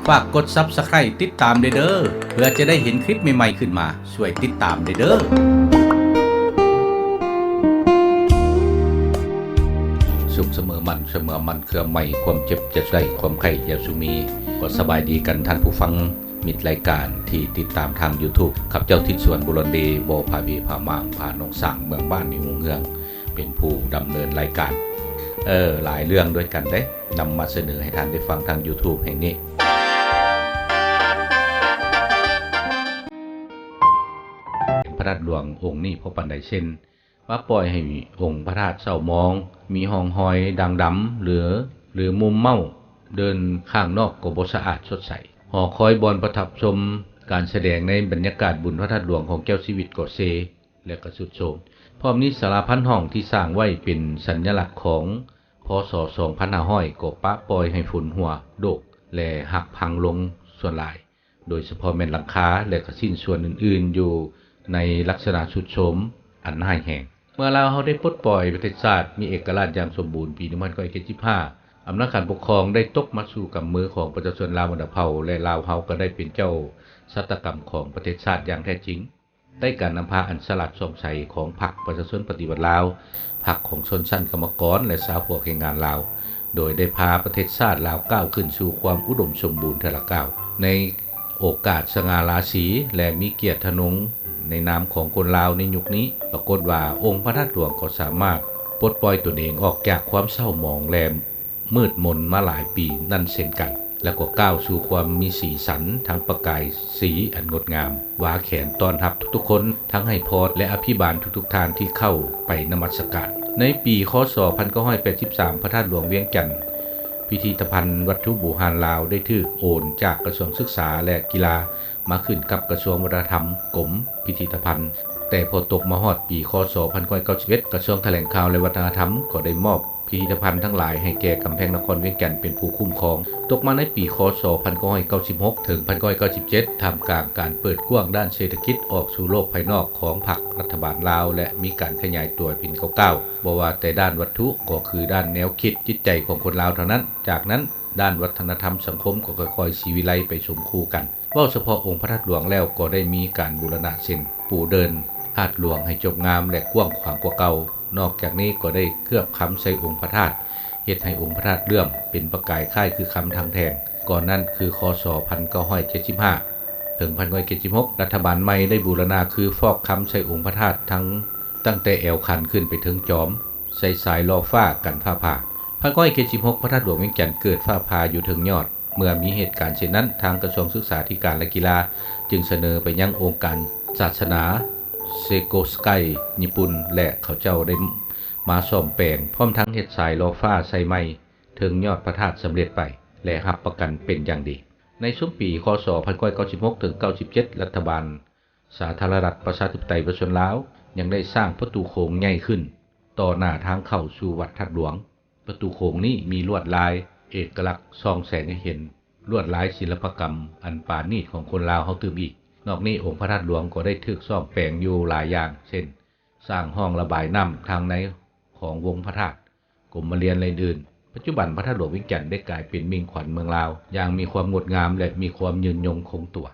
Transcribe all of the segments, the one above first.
ຝາກກົດ Subscribe ຕິດຕາມແດ່ເດີ ເພື່ອຈະໄດ້ເຫັນຄລິບໃໝ່ໆຂຶ້ນມາ. ຊ່ວຍຕິດຕາມແດ່ເດີ. ສຸກສະເໝີໝັ້ນ ສະເໝີໝັ້ນເຄືອໄມ້ ຄວາມເຈັບຢ່າສູ່ໄດ້ ຄວາມໄຂ້ຢ່າສູ່ມີ. ກໍສະບາຍດີກັນທ່ານຜູ້ຟັງ ມິດລາຍການທີ່ຕິດຕາມທາງ YouTube ຂ້າພະເຈົ້າ ທິດສວນ ບຸລັນເດ ບໍ່ພາເພພາມ້າງ ພານ້ອງຊ້າງ ເມືອງບ້ານ ໃນຮຸ່ງເຮືອງ ເປັນຜູ້ດຳເນີນລາຍການ. ເອີ ຫຼາຍເລື່ອງດ້ວຍກັນເດ້ ນຳມາສະເໜີໃຫ້ທ່ານໄດ້ຟັງທາງ YouTube ແຫ່ງນີ້. ເປັນພະທາດຫຼວງອົງນີ້ພໍປານໃດ ເຊັ່ນ ປະປ່ອຍໃຫ້ອົງພະທາດເສົ້າໝອງ, ມີຮ່ອງຮອຍດ່າງດຳ ຫຼື ຫຼືມຸມເມົ້າ, ເດີ່ນຂ້າງນອກກໍບໍ່ສະອາດສົດໃສ. ຫໍຄອຍບ່ອນປະທັບຊົມການສະແດງໃນບັນຍາກາດບຸນພະທາດຫຼວງຂອງແກ້ວຊີວິດກໍເຊ ແລະ ກະຊຸດໂຊມ. ພ້ອມນີ້ສາລາພັນຫ້ອງທີ່ສ້າງໄວ້ເປັນສັນຍະລັກຂອງ ພ.ສ. ສອງພັນຫ້າຮ້ອຍ ກໍປະປ່ອຍໃຫ້ຝົນຮົ່ວໂດກ ແລະ ຫັກພັງລົງສ່ວນຫຼາຍ, ໂດຍສະເພາະແມ່ນຫຼັງຄາ ແລະ ກະຊິ້ນສ່ວນອື່ນໆ ຢູ່ໃນລັກສະນະຊຸດໂຊມອັນຮ້າຍແຮງ. ເມື່ອລາວເຮົາໄດ້ປົດປ່ອຍປະເທດຊາດ ມີເອກະລາດຢ່າງສົມບູນປີໜຶ່ງພັນເກົ້າຮ້ອຍເຈັດສິບຫ້າ ອຳນາດການປົກຄອງໄດ້ຕົກມາສູ່ກຳມືຂອງປະຊາຊົນລາວບັນດາເຜົ່າ ແລະ ລາວເຮົາກໍໄດ້ເປັນເຈົ້າຊະຕາກຳຂອງປະເທດຊາດຢ່າງແທ້ຈິງ. ດ້ວຍການນຳພາອັນສະຫຼາດສ່ອງໃສຂອງພັກປະຊາຊົນປະຕິວັດລາວ, ພັກຂອງຊົນຊັ້ນກຳມະກອນ ແລະ ຊາວພວກແຮງງານລາວ, ໂດຍໄດ້ພາປະເທດຊາດລາວກ້າວຂຶ້ນສູ່ຄວາມອຸດົມສົມບູນເທື່ອລະກ້າວ. ໃນໂອກາດສະຫງ່າລາສີ ແລະ ມີກຽດທະນົງໃນນາມຂອງຄົນລາວໃນຍຸກນີ້, ປາກົດວ່າອົງພະທາດຫຼວງກໍສາມາດປົດປ່ອຍຕົນເອງອອກຈາກຄວາມເສົ້າໝອງ ແລະ ມືດມົນມາຫຼາຍປີນັ້ນເຊັ່ນກັນ ແລະ ກໍກ້າວສູ່ຄວາມມີສີສັນ ທັງປະກາຍສີອັນງົດງາມ ຫວາແຂນຕ້ອນຮັບທຸກໆຄົນ, ທັງໃຫ້ພອນ ແລະ ອະພິບານທຸກໆທ່ານທີ່ເຂົ້າໄປນະມັດສະການ. ໃນປີ ຄ.ສ. ພັນເກົ້າຮ້ອຍແປດສິບສາມ ພະທາດຫຼວງວຽງຈັນ, ພິພິທະພັນວັດຖຸບູຮານລາວໄດ້ຖືກໂອນຈາກກະຊວງສຶກສາ ແລະ ກິລາ ມາຂຶ້ນກັບກະຊວງວັດທະນະທຳ ກົມພິພິທະພັນ, ແຕ່ພໍຕົກມາຮອດປີ ຄ.ສ. ພັນເກົ້າຮ້ອຍເກົ້າສິບເອັດ ກະຊວງຖະແຫຼງຂ່າວ ແລະ ວັດທະນະທຳກໍໄດ້ມອບ ພິພິທະພັນທັງຫຼາຍໃຫ້ແກ່ກຳແພງນະຄອນວຽງຈັນເປັນຜູ້ຄຸ້ມຄອງ. ຕົກມາໃນປີ ຄ.ສ. ພັນເກົ້າຮ້ອຍເກົ້າສິບຫົກ ເຖິງ ພັນເກົ້າຮ້ອຍເກົ້າສິບເຈັດ ທ່າມກາງການເປີດກວ້າງດ້ານເສດຖະກິດອອກສູ່ໂລກພາຍນອກຂອງພັກລັດຖະບານລາວ ແລະ ມີການຂະຫຍາຍຕົວເປັນກ້າວໆ ບໍ່ວ່າແຕ່ດ້ານວັດຖຸ ກໍຄືດ້ານແນວຄິດຈິດໃຈຂອງຄົນລາວເທົ່ານັ້ນ. ຈາກນັ້ນ ດ້ານວັດທະນະທຳສັງຄົມກໍຄ່ອຍໆສີວິໄລໄປສົມຄູ່ກັນ. ເວົ້າສະເພາະອົງພະທາດຫຼວງແລ້ວ ກໍໄດ້ມີການບູລະນະເຊັ່ນ ປູເດີ່ນທາດຫຼວງໃຫ້ຈົບງາມ ແລະ ກວ້າງຂວາງກວ່າເກົ່າ. ນອກຈາກນີ້ກໍໄດ້ເຄືອບຄຳໃສ່ອົງພະທາດ, ເຮັດໃຫ້ອົງພະທາດເຫຼື້ອມເປັນປະກາຍຄ້າຍຄືຄຳທັງແທ່ງ. ກ່ອນນັ້ນຄື ຄ.ສ. ພັນເກົ້າຮ້ອຍເຈັດສິບຫ້າ ເຖິງ ພັນເກົ້າຮ້ອຍເຈັດສິບຫົກ ລັດຖະບານໃໝ່ໄດ້ບູລະນະຄືຟອກຄຳໃສ່ອົງພະທາດທັງ ຕັ້ງແຕ່ແອວຄັນຂຶ້ນໄປເທິງຈອມ, ໃສ່ສາຍຫຼໍ່ຟ້າກັນຟ້າຜ່າ. ພັນເກົ້າຮ້ອຍເຈັດສິບຫົກ ພະທາດຫຼວງວຽງຈັນເກີດຟ້າຜ່າຢູ່ເທິງຍອດ. ເມື່ອມີເຫດການເຊັ່ນນັ້ນ, ທາງກະຊວງສຶກສາທິການ ແລະ ກິລາ ຈຶ່ງສະເໜີໄປຍັງອົງການສາສະໜາ ເຊໂກສະໄກ ຍີ່ປຸ່ນ ແລະ ເຂົາເຈົ້າໄດ້ມາສ້ອມແປງ ພ້ອມທັງເຮັດສາຍຫຼໍ່ຟ້າໃສ່ໃໝ່ເທິງຍອດພະທາດສຳເລັດໄປ ແລະ ຮັບປະກັນເປັນຢ່າງດີ. ໃນຊຸມປີ ຄ.ສ. ພັນເກົ້າຮ້ອຍເກົ້າສິບຫົກ ເຖິງ ເກົ້າສິບເຈັດ ລັດຖະບານ ສາທາລະນະລັດປະຊາທິປະໄຕປະຊາຊົນລາວ ຍັງໄດ້ສ້າງປະຕູໂຂງໃຫຍ່ຂຶ້ນ ຕໍ່ໜ້າທາງເຂົ້າສູ່ວັດທາດຫຼວງ. ປະຕູໂຂງນີ້ມີລວດລາຍເອກະລັກສ່ອງແສງໃຫ້ເຫັນ, ລວດລາຍສິລະປະກຳອັນປານີດຂອງຄົນລາວເຮົາຕື່ມອີກ. ນອກນີ້ ອົງພະທາດຫຼວງກໍໄດ້ຖືກສ້ອມແປງຢູ່ຫຼາຍຢ່າງ ເຊັ່ນ ສ້າງຮ່ອງລະບາຍນ້ຳທາງໃນຂອງວົງພະທາດ, ກົມມະລຽນ ແລະ ອື່ນໆ. ປັດຈຸບັນ ພະທາດຫຼວງວຽງຈັນໄດ້ກາຍເປັນມິ່ງຂວັນເມືອງລາວຢ່າງມີຄວາມງົດງາມ ແລະ ມີຄວາມຍືນຍົງຄົງຕົວ.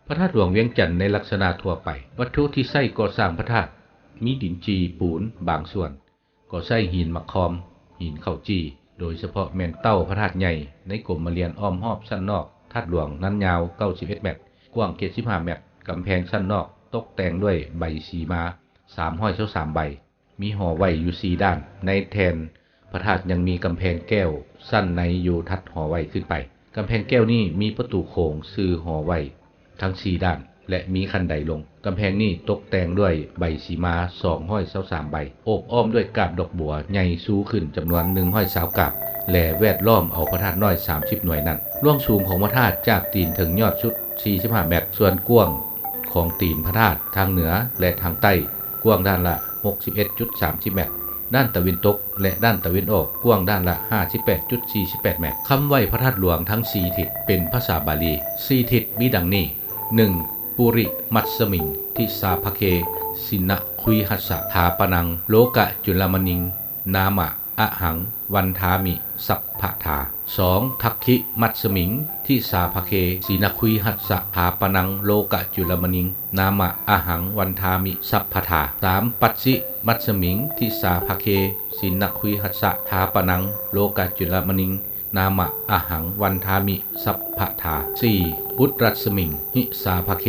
ພະທາດຫຼວງວຽງຈັນໃນລັກສະນະທົ່ວໄປ. ວັດຖຸທີ່ໃຊ້ກໍ່ສ້າງພະທາດ ມີດິນຈີ່ປູນບາງສ່ວນ, ກໍໃຊ້ຫີນໝາກຄອມ, ຫີນເຂົ້າຈີ່, ໂດຍສະເພາະແມ່ນເຕົ້າພະທາດໃຫຍ່ ໃນກົມມະລຽນອ້ອມຮອບຊັ້ນນອກທາດຫຼວງນັ້ນຍາວເກົ້າສິບເອັດແມັດ, ກວ້າງເຈັດສິບຫ້າແມັດ. ກຳແພງຊັ້ນນອກຕົກແຕ່ງດ້ວຍໃບສີມາສາມຮ້ອຍຊາວສາມໃບ. ມີຫໍໄຫວ້ຢູ່ສີ່ດ້ານ. ໃນແທ່ນພະທາດຍັງມີກຳແພງແກ້ວຊັ້ນໃນຢູ່ຖັດຫໍໄຫວ້ຂຶ້ນໄປ. ກຳແພງແກ້ວນີ້ມີປະຕູໂຂງຊື່ຫໍໄຫວ້ທັງສີ່ດ້ານ ແລະ ມີຂັ້ນໄດລົງ. ກຳແພງນີ້ຕົກແຕ່ງດ້ວຍໃບສີມາສອງຮ້ອຍຊາວສາມໃບ, ໂອບອ້ອມດ້ວຍກາບດອກບົວໃຫຍ່ຊູຂຶ້ນຈຳນວນໜຶ່ງຮ້ອຍຊາວກາບ ແລະ ແວດລ້ອມເອົາພະທາດນ້ອຍສາມສິບໜ່ວຍນັ້ນ. ລວງສູງຂອງພະທາດຈາກຕີນເຖິງຍອດສຸດສີ່ສິບຫ້າແມັດ, ສ່ວນກວ້າງຂອງຕີນພະທາດທາງເໜືອ ແລະ ທາງໃຕ້ ກວ້າງດ້ານລະຫົກສິບເອັດຈຸດສາມສິບແມັດ, ດ້ານຕາເວັນຕົກ ແລະ ດ້ານຕາເວັນອອກ ກວ້າງດ້ານລະຫ້າສິບແປດຈຸດສີ່ສິບແປດແມັດ. ຄຳໄຫວ້ພະທາດຫຼວງທັງສີ່ທິດເປັນພາສາບາລີ. ສີ່ທິດມີດັ່ງນີ້, ໜຶ່ງ ປຸລິມັດສະມິງ ທິສາພະເຄ ຊິນະຄຸຍຮັດສະ ຖາປະນັງ ໂລກະຈຸລະມະນິງ ນາມະ ອະຫັງວັນທາມິ ສັບພະທາ. ສອງ ທັກຂິ ມັດສະມິງ ທິສາພະເຄ ສິນະຄຸຍຮັດສະ ຖາປະນັງ ໂລກະຈຸລະມະນິງ ນາມະ ອະຫັງວັນທາມິ ສັບພະທາ. ສາມ ປັດສິ ມັດສະມິງ ທິສາພະເຄ ສິນະຄຸຍຮັດສະ ຖາປະນັງ ໂລກະຈຸລະມະນິງ ນາມະ ອະຫັງວັນທາມິ ສັບພະທາ. ສີ່ ອຸດຣັດສະມິງ ຫິສາພະເຄ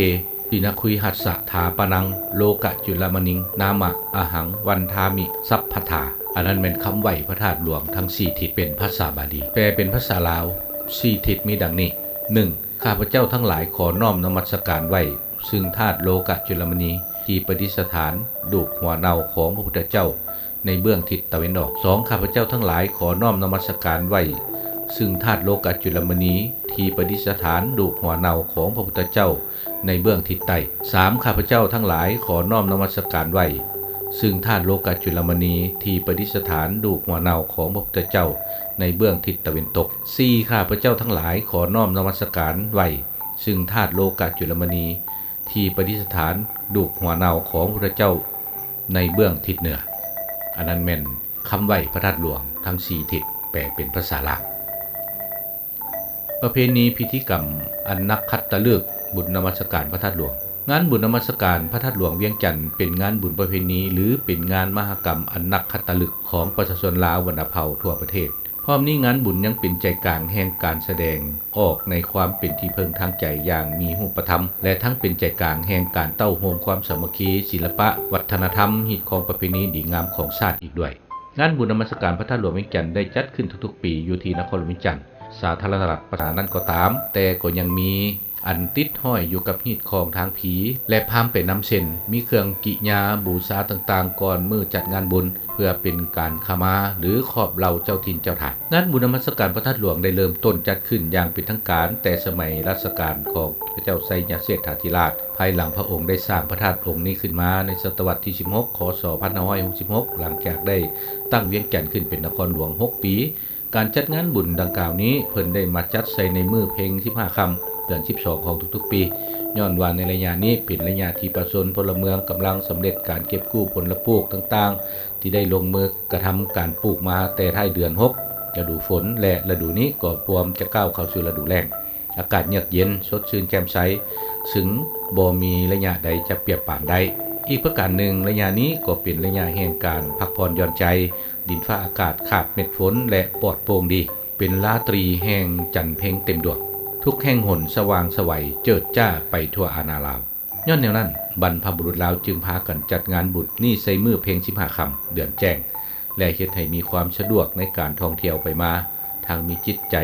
ສິນະຄຸຍຮັດສະ ຖາປະນັງ ໂລກະຈຸລະມະນິງ ນາມະ ອະຫັງວັນທາມິ ສັບພະທາ. ອັນນັ້ນແມ່ນຄຳໄຫວ້ພະທາດຫຼວງທັງສີ່ທິດ ເປັນພາສາບາລີ. ແປເປັນພາສາລາວ ສີ່ທິດມີດັ່ງນີ້. ໜຶ່ງ ຂ້າພະເຈົ້າທັງຫຼາຍຂໍນ້ອມນະມັດສະການໄຫວ້ ຊຶ່ງທາດໂລກະຈຸລະມະນີ ທີ່ປະດິດສະຖານດູກຫົວເນົ່າຂອງພະພຸດທະເຈົ້າ ໃນເບື້ອງທິດຕາເວັນອອກ. ສອງ ຂ້າພະເຈົ້າທັງຫຼາຍຂໍນ້ອມນະມັດສະການໄຫວ້ ຊຶ່ງທາດໂລກະຈຸລະມະນີ ທີ່ປະດິດສະຖານດູກຫົວເນົ່າຂອງພະພຸດທະເຈົ້າ ໃນເບື້ອງທິດໃຕ້. ສາມ ຂ້າພະເຈົ້າທັງຫຼາຍຂໍນ້ອມນະມັດສະການໄຫວ້ ຊຶ່ງທາດໂລກະຈຸລະມະນີ ທີ່ປະດິດສະຖານດູກຫົວເນົ່າຂອງພະພຸດທະເຈົ້າ ໃນເບື້ອງທິດຕາເວັນຕົກ. ສີ່ ຂ້າພະເຈົ້າທັງຫຼາຍຂໍນ້ອມນະມັດສະການໄຫວ້ ຊຶ່ງທາດໂລກະຈຸລະມະນີ ທີ່ປະດິດສະຖານດູກຫົວເນົ່າຂອງພະພຸດທະເຈົ້າ ໃນເບື້ອງທິດເໜືອ. ອັນນັ້ນແມ່ນຄຳໄຫວ້ພະທາດຫຼວງທັງສີ່ທິດ ແປເປັນພາສາລາວ. ປະເພນີພິທີກຳອັນນັກຂັດຕະລຶກບຸນນະມັດສະການພະທາດຫຼວງ. ງານບຸນນະມັດສະການພະທາດຫຼວງວຽງຈັນ ເປັນງານບຸນປະເພນີ ຫຼື ເປັນງານມະຫະກຳອັນນັກຂັດຕະລຶກຂອງປະຊາຊົນລາວບັນດາເຜົ່າທົ່ວປະເທດ. ພ້ອມນີ້ງານບຸນຍັງເປັນໃຈກາງແຫ່ງການສະແດງອອກໃນຄວາມເປັນທີ່ເພິ່ງທາງໃຈຢ່າງມີຮູບປະທຳ ແລະ ທັງເປັນໃຈກາງແຫ່ງການເຕົ້າໂຮມຄວາມສາມັກຄີ, ສິລະປະ, ວັດທະນະທຳ, ຮີດຄອງປະເພນີດີງາມຂອງຊາດອີກດ້ວຍ. ງານບຸນນະມັດສະການພະທາດຫຼວງວຽງຈັນໄດ້ຈັດຂຶ້ນທຸກໆປີຢູ່ທີ່ນະຄອນຫຼວງວຽງຈັນ ສາທາລະນະລັດປະຊາຊົນລາວນັ້ນກໍຕາມ, ແຕ່ກໍຍັງມີອັນຕິດຫ້ອຍຢູ່ກັບຮີດຄອງທາງຜີ ແລະ ພາມໄປນຳເຊັ່ນ ມີເຄື່ອງກິຍາບູຊາຕ່າງໆ ກ່ອນມື້ຈັດງານບຸນ ເພື່ອເປັນການຂະມາ ຫຼື ຂອບເຫຼົ່າເຈົ້າຖິ່ນເຈົ້າຖານ. ງານບຸນນະມັດສະການພະທາດຫຼວງໄດ້ເລີ່ມຕົ້ນຈັດຂຶ້ນຢ່າງເປັນທາງການແຕ່ສະໄໝລາຊະການຂອງພະເຈົ້າໄຊຍະເຊດຖາທິລາດ ພາຍຫຼັງພະອົງໄດ້ສ້າງພະທາດອົງນີ້ຂຶ້ນມາໃນສະຕະວັດທີສິບຫົກ ຄ.ສ. ພັນຫ້າຮ້ອຍຫົກສິບຫົກ ຫຼັງຈາກໄດ້ຕັ້ງວຽງຈັນຂຶ້ນເປັນນະຄອນຫຼວງຫົກປີ. ການຈັດງານບຸນດັ່ງກ່າວນີ້ ເພິ່ນໄດ້ມາຈັດໃສ່ໃນມື້ເພັງສິບຫ້າຄ່ຳ ເດືອນສິບສອງຂອງທຸກໆປີ, ຍ້ອນວ່າໃນໄລຍະນີ້ເປັນໄລຍະທີ່ປະຊາຊົນພົນລະເມືອງກຳລັງສຳເລັດການເກັບກູ້ຜົນລະປູກຕ່າງໆ ທີ່ໄດ້ລົງມືກະທຳການປູກມາແຕ່ທ້າຍເດືອນຫົກ ລະດູຝົນ ແລະ ລະດູນີ້ກໍພວມຈະກ້າວເຂົ້າສູ່ລະດູແລ້ງ. ອາກາດເຍືອກເຢັນ, ສົດຊື່ນແຈ່ມໃສ, ຊຶ່ງບໍ່ມີໄລຍະໃດຈະປຽບປານໄດ້. ອີກປະການໜຶ່ງ, ໄລຍະນີ້ກໍເປັນໄລຍະແຫ່ງການພັກຜ່ອນຢ່ອນໃຈ, ດິນຟ້າອາກາດຂາດເມັດຝົນ ແລະ ປອດໂປ່ງດີ, ເປັນລາຕຣີແຫ່ງຈັນເພັງເຕັມດວງ. ທຸກແຫ່ງຫົນສະຫວ່າງສະໄຫວເຈີດຈ້າໄປທົ່ວອານາລາວ. ຍ້ອນແນວນັ້ນ, ບັນພະບຸລຸດລາວຈຶ່ງພາກັນຈັດງານບຸນນີ້ໃສ່ມື້ເພັງສິບຫ້າຄ່ຳ ເດືອນແຈ້ງ ແລະ ເຮັດໃຫ້ມີຄວາມສະດວກໃນການທ່ອງທ່ຽວໄປມາ, ທັງມີຈິດໃຈ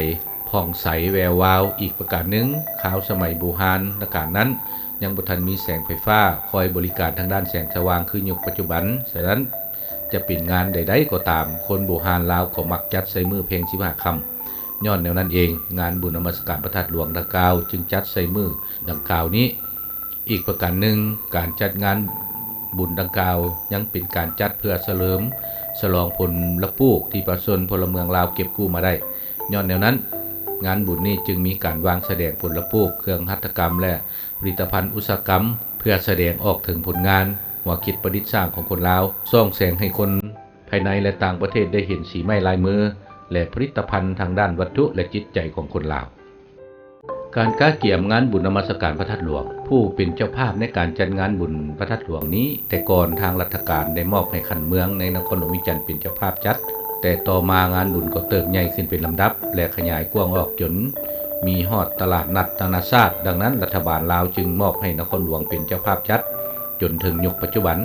ຜ່ອງໃສແວວວາວ. ອີກປະການໜຶ່ງ, ຄາວສະໄໝບູຮານນະການນັ້ນ ຍັງບໍ່ທັນມີແສງໄຟຟ້າຄອຍບໍລິການທາງດ້ານແສງສະຫວ່າງຄືຍຸກປັດຈຸບັນ. ສະນັ້ນ, ຈະເປັນງານໃດໆກໍຕາມ, ຄົນບູຮານລາວກໍມັກຈັດໃສ່ມື້ເພັງສິບຫ້າຄ່ຳ. ຍ້ອນແນວນັ້ນເອງ, ງານບຸນນະມັດສະການພະທາດຫຼວງດັ່ງກ່າວຈຶ່ງຈັດໃສ່ມື້ດັ່ງກ່າວນີ້. ອີກປະການໜຶ່ງ, ການຈັດງານບຸນດັ່ງກ່າວຍັງເປັນການຈັດເພື່ອສະເຫຼີມສະຫຼອງຜົນລະປູກທີ່ປະຊາຊົນພົນລະເມືອງລາວເກັບກູ້ມາໄດ້. ຍ້ອນແນວນັ້ນ, ງານບຸນນີ້ຈຶ່ງມີການວາງສະແດງຜົນລະປູກ, ເຄື່ອງຫັດຖະກຳ ແລະ ຜະລິດຕະພັນອຸດສາຫະກຳ ເພື່ອສະແດງອອກເຖິງຜົນງານ, ຫົວຄິດປະດິດສ້າງຂອງຄົນລາວ, ສ່ອງແສງໃຫ້ຄົນພາຍໃນ ແລະ ຕ່າງປະເທດໄດ້ເຫັນສີໄມ້ລາຍມື ແລະ ຜະລິດຕະພັນທາງດ້ານວັດຖຸ ແລະ ຈິດໃຈຂອງຄົນລາວ. ການກະກຽມງານບຸນນະມັດສະການພະທາດຫຼວງ. ຜູ້ເປັນເຈົ້າພາບໃນການຈັດງານບຸນພະທາດຫຼວງນີ້, ແຕ່ກ່ອນທາງລັດຖະການໄດ້ມອບໃຫ້ຂັ້ນເມືອງໃນນະຄອນຫຼວງວຽງຈັນເປັນເຈົ້າພາບຈັດ, ແຕ່ຕໍ່ມາງານບຸນກໍເຕີບໃຫຍ່ຂຶ້ນເປັນລຳດັບ ແລະ ຂະຫຍາຍກວ້າງອອກຈົນມີຮອດຕະຫຼາດນັດນານາຊາດ. ດັ່ງນັ້ນ, ລັດຖະບານລາວຈຶ່ງມອບໃຫ້ນະຄອນຫຼວງເປັນເຈົ້າພາບຈັດ ຈົນເຖິງຍຸກປັດຈຸບັນ,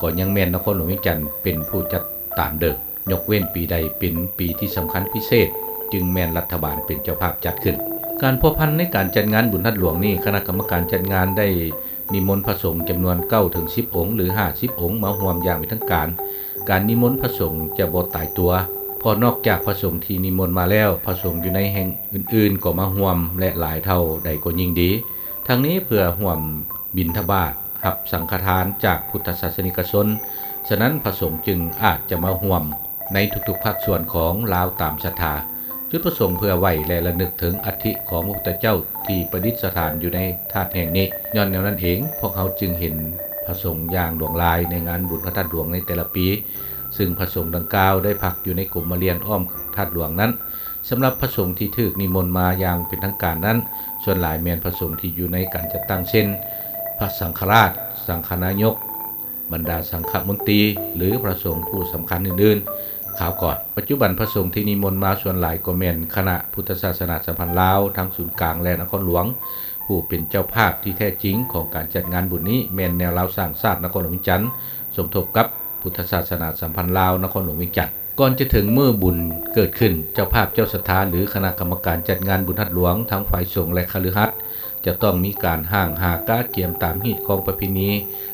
ກໍຍັງແມ່ນນະຄອນຫຼວງວຽງຈັນເປັນຜູ້ຈັດຕາມເດີມ. ຍົກເວັ້ນປີໃດເປັນປີທີ່ສຳຄັນພິເສດ, ຈຶ່ງແມ່ນລັດຖະບານເປັນເຈົ້າພາບຈັດຂຶ້ນ. ການພົວພັນໃນການຈັດງານບຸນທາດຫຼວງນີ້, ຄະນະກຳມະການຈັດງານໄດ້ນິມົນພະສົງຈຳນວນເກົ້າເຖິງສິບອົງ ຫຼື ຫ້າສິບອົງ ມາຮ່ວມຢ່າງເປັນທາງການ. ການນິມົນພະສົງຈະບໍ່ຕາຍຕົວ, ເພາະນອກຈາກພະສົງທີ່ນິມົນມາແລ້ວ, ພະສົງຢູ່ໃນແຫ່ງອື່ນໆກໍມາຮ່ວມ ແລະ ຫຼາຍເທົ່າໃດກໍຍິ່ງດີ. ທັງນີ້ເພື່ອຮ່ວມບິນທະບາດ ຮັບສັງຄະທານຈາກພຸດທະສາສະນິກະຊົນ, ສະນັ້ນພະສົງຈຶ່ງອາດຈະມາຮ່ວມໃນທຸກໆພາກສ່ວນຂອງລາວຕາມສັດທາ. ຈຸດປະສົງເພື່ອໄຫວ້ ແລະ ລະນຶກເຖິງອັດຖິຂອງພະພຸດທະເຈົ້າທີ່ປະດິດສະຖານຢູ່ໃນທາດແຫ່ງນີ້. ຍ້ອນແນວນັ້ນເອງ, ພວກເຮົາຈຶ່ງເຫັນພະສົງຢ່າງຫຼວງຫຼາຍໃນງານບຸນພະທາດຫຼວງໃນແຕ່ລະປີ. ຊຶ່ງພະສົງດັ່ງກ່າວໄດ້ພັກຢູ່ໃນກົມມະລຽນອ້ອມທາດຫຼວງນັ້ນ. ສຳລັບພະສົງທີ່ຖືກນິມົນມາຢ່າງເປັນທາງການນັ້ນ, ສ່ວນຫຼາຍແມ່ນພະສົງທີ່ຢູ່ໃນການຈັດຕັ້ງ ເຊັ່ນ ພະສັງຄະລາດ, ສັງຄະນາຍົກ, ບັນດາສັງຄະມົນຕີ ຫຼື ພະສົງຜູ້ສຳຄັນອື່ນໆ ຄາວກ່ອນ. ປັດຈຸບັນພະສົງທີ່ນິມົນມາສ່ວນຫຼາຍກໍແມ່ນຄະນະພຸດທະສາສະໜາສຳພັນລາວ ທັງສູນກາງ ແລະ ນະຄອນຫຼວງ. ຜູ້ເປັນເຈົ້າພາບທີ່ແທ້ຈິງຂອງການຈັດງານບຸນນີ້ແມ່ນແນວລາວສ້າງຊາດນະຄອນຫຼວງວຽງຈັນ ສົມທົບກັບພຸດທະສາສະໜາສຳພັນລາວນະຄອນຫຼວງວຽງຈັນ. ກ່ອນຈະເຖິງມື້ບຸນເກີດຂຶ້ນ, ເຈົ້າພາບເຈົ້າສັດທາ ຫຼື ຄະນະກຳມະການຈັດງານບຸນທາດຫຼວງ ທັງຝ່າຍສົງ ແລະ ຄະລືຮັດ ຈະຕ້ອງມີການຮ່າງຫາກະກຽມຕາມຮີດຄອງປະເພນ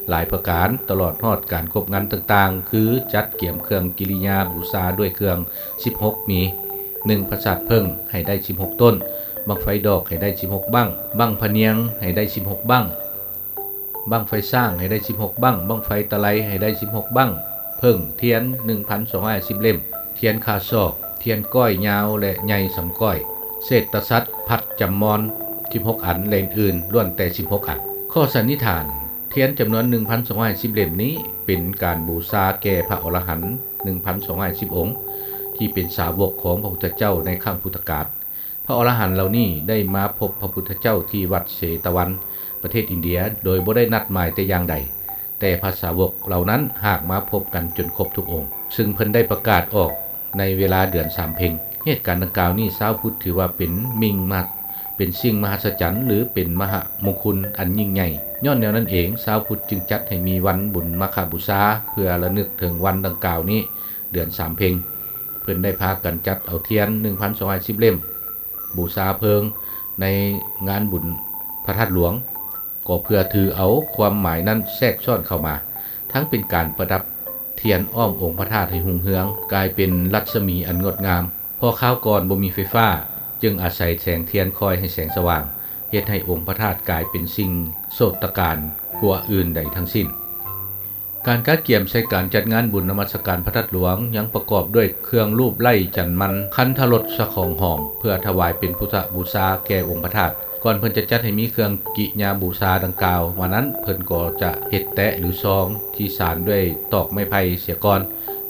ີຫຼາຍປະການ, ຕະຫຼອດຮອດການຄົບງານຕ່າງໆ ຄື ຈັດກຽມເຄື່ອງກິລິຍາບູຊາດ້ວຍເຄື່ອງສິບຫົກ ມີ ໜຶ່ງ ປາສາດເຜິ້ງໃຫ້ໄດ້ສິບຫົກຕົ້ນ, ບັ້ງໄຟດອກໃຫ້ໄດ້ສິບຫົກບັ້ງ, ບັ້ງພະນຽງໃຫ້ໄດ້ສິບຫົກບັ້ງ, ບັ້ງໄຟຊ້າງໃຫ້ໄດ້ສິບຫົກບັ້ງ, ບັ້ງໄຟຕະໄລໃຫ້ໄດ້ສິບຫົກບັ້ງ, ເຜິ້ງ, ທຽນ ໜຶ່ງພັນສອງຮ້ອຍຫ້າສິບເຫຼັ້ມ, ທຽນຄາຊອກ, ທຽນກ້ອຍຍາວ ແລະ ໃຫຍ່ສ່ຳກ້ອຍ, ເສດຕະສັດ, ພັດ, ຈຳມອນ ສິບຫົກອັນ ແລະ ອື່ນໆ ລ້ວນແຕ່ສິບຫົກອັນ. ຂໍ້ສັນນິຖານ, ທຽນຈຳນວນ ໜຶ່ງພັນສອງຮ້ອຍຫ້າສິບເຫຼັ້ມນີ້ ເປັນການບູຊາແກ່ພະອໍລະຫັນ ໜຶ່ງພັນສອງຮ້ອຍຫ້າສິບອົງ ທີ່ເປັນສາວົກຂອງພະພຸດທະເຈົ້າໃນຄັ້ງພຸດທະການ. ພະອໍລະຫັນເຫຼົ່ານີ້ໄດ້ມາພົບພະພຸດທະເຈົ້າທີ່ວັດເຊຕະວັນ ປະເທດອິນເດຍ ໂດຍບໍ່ໄດ້ນັດໝາຍແຕ່ຢ່າງໃດ, ແຕ່ພະສາວົກເຫຼົ່ານັ້ນຫາກມາພົບກັນຈົນຄົບທຸກອົງ, ຊຶ່ງເພິ່ນໄດ້ປະກາດອອກໃນເວລາເດືອນສາມເພັງ. ເຫດການດັ່ງກ່າວນີ້ ຊາວພຸດຖືວ່າເປັນມິ່ງມະ ເປັນສິ່ງມະຫັດສະຈັນ ຫຼື ເປັນມະຫະມຸງຄຸນອັນຍິ່ງໃຫຍ່. ຍ້ອນແນວນັ້ນເອງ, ຊາວພຸດຈຶ່ງຈັດໃຫ້ມີວັນບຸນມາຄະບູຊາ ເພື່ອລະນຶກເຖິງວັນດັ່ງກ່າວນີ້ ເດືອນສາມເພັງ. ເພິ່ນໄດ້ພາກັນຈັດເອົາທຽນ ໜຶ່ງພັນສອງຮ້ອຍຫ້າສິບເຫຼັ້ມ ບູຊາເພີງໃນງານບຸນພະທາດຫຼວງ ກໍເພື່ອຖືເອົາຄວາມໝາຍນັ້ນແຊກຊ້ອນເຂົ້າມາ, ທັງເປັນການປະດັບທຽນອ້ອມອົງພະທາດໃຫ້ຮຸ່ງເຮືອງ, ກາຍເປັນລັດສະໝີອັນງົດງາມ. ເພາະຄາວກ່ອນບໍ່ມີໄຟຟ້າ, ຈຶ່ງອາໄສແສງທຽນຄອຍໃຫ້ແສງສະຫວ່າງ, ເຮັດໃຫ້ອົງພະທາດກາຍເປັນສິ່ງໂສດຕະການກວ່າອື່ນໃດທັງສິ້ນ. ການກະກຽມໃສ່ການຈັດງານບຸນນະມັດສະການພະທາດຫຼວງ ຍັງປະກອບດ້ວຍເຄື່ອງລູບໄລ້ຈັນມັນ, ຄັນທະລົດສະຂອງຫອມ ເພື່ອຖວາຍເປັນພຸດທະບູຊາແກ່ອົງພະທາດ. ກ່ອນເພິ່ນຈະຈັດໃຫ້ມີເຄື່ອງກິຍາບູຊາດັ່ງກ່າວມານັ້ນ, ເພິ່ນກໍຈະເຮັດແຕະ ຫຼື ຊອງທີ່ສານດ້ວຍຕອກໄມ້ໄຜ່ເສຍກ່ອນ,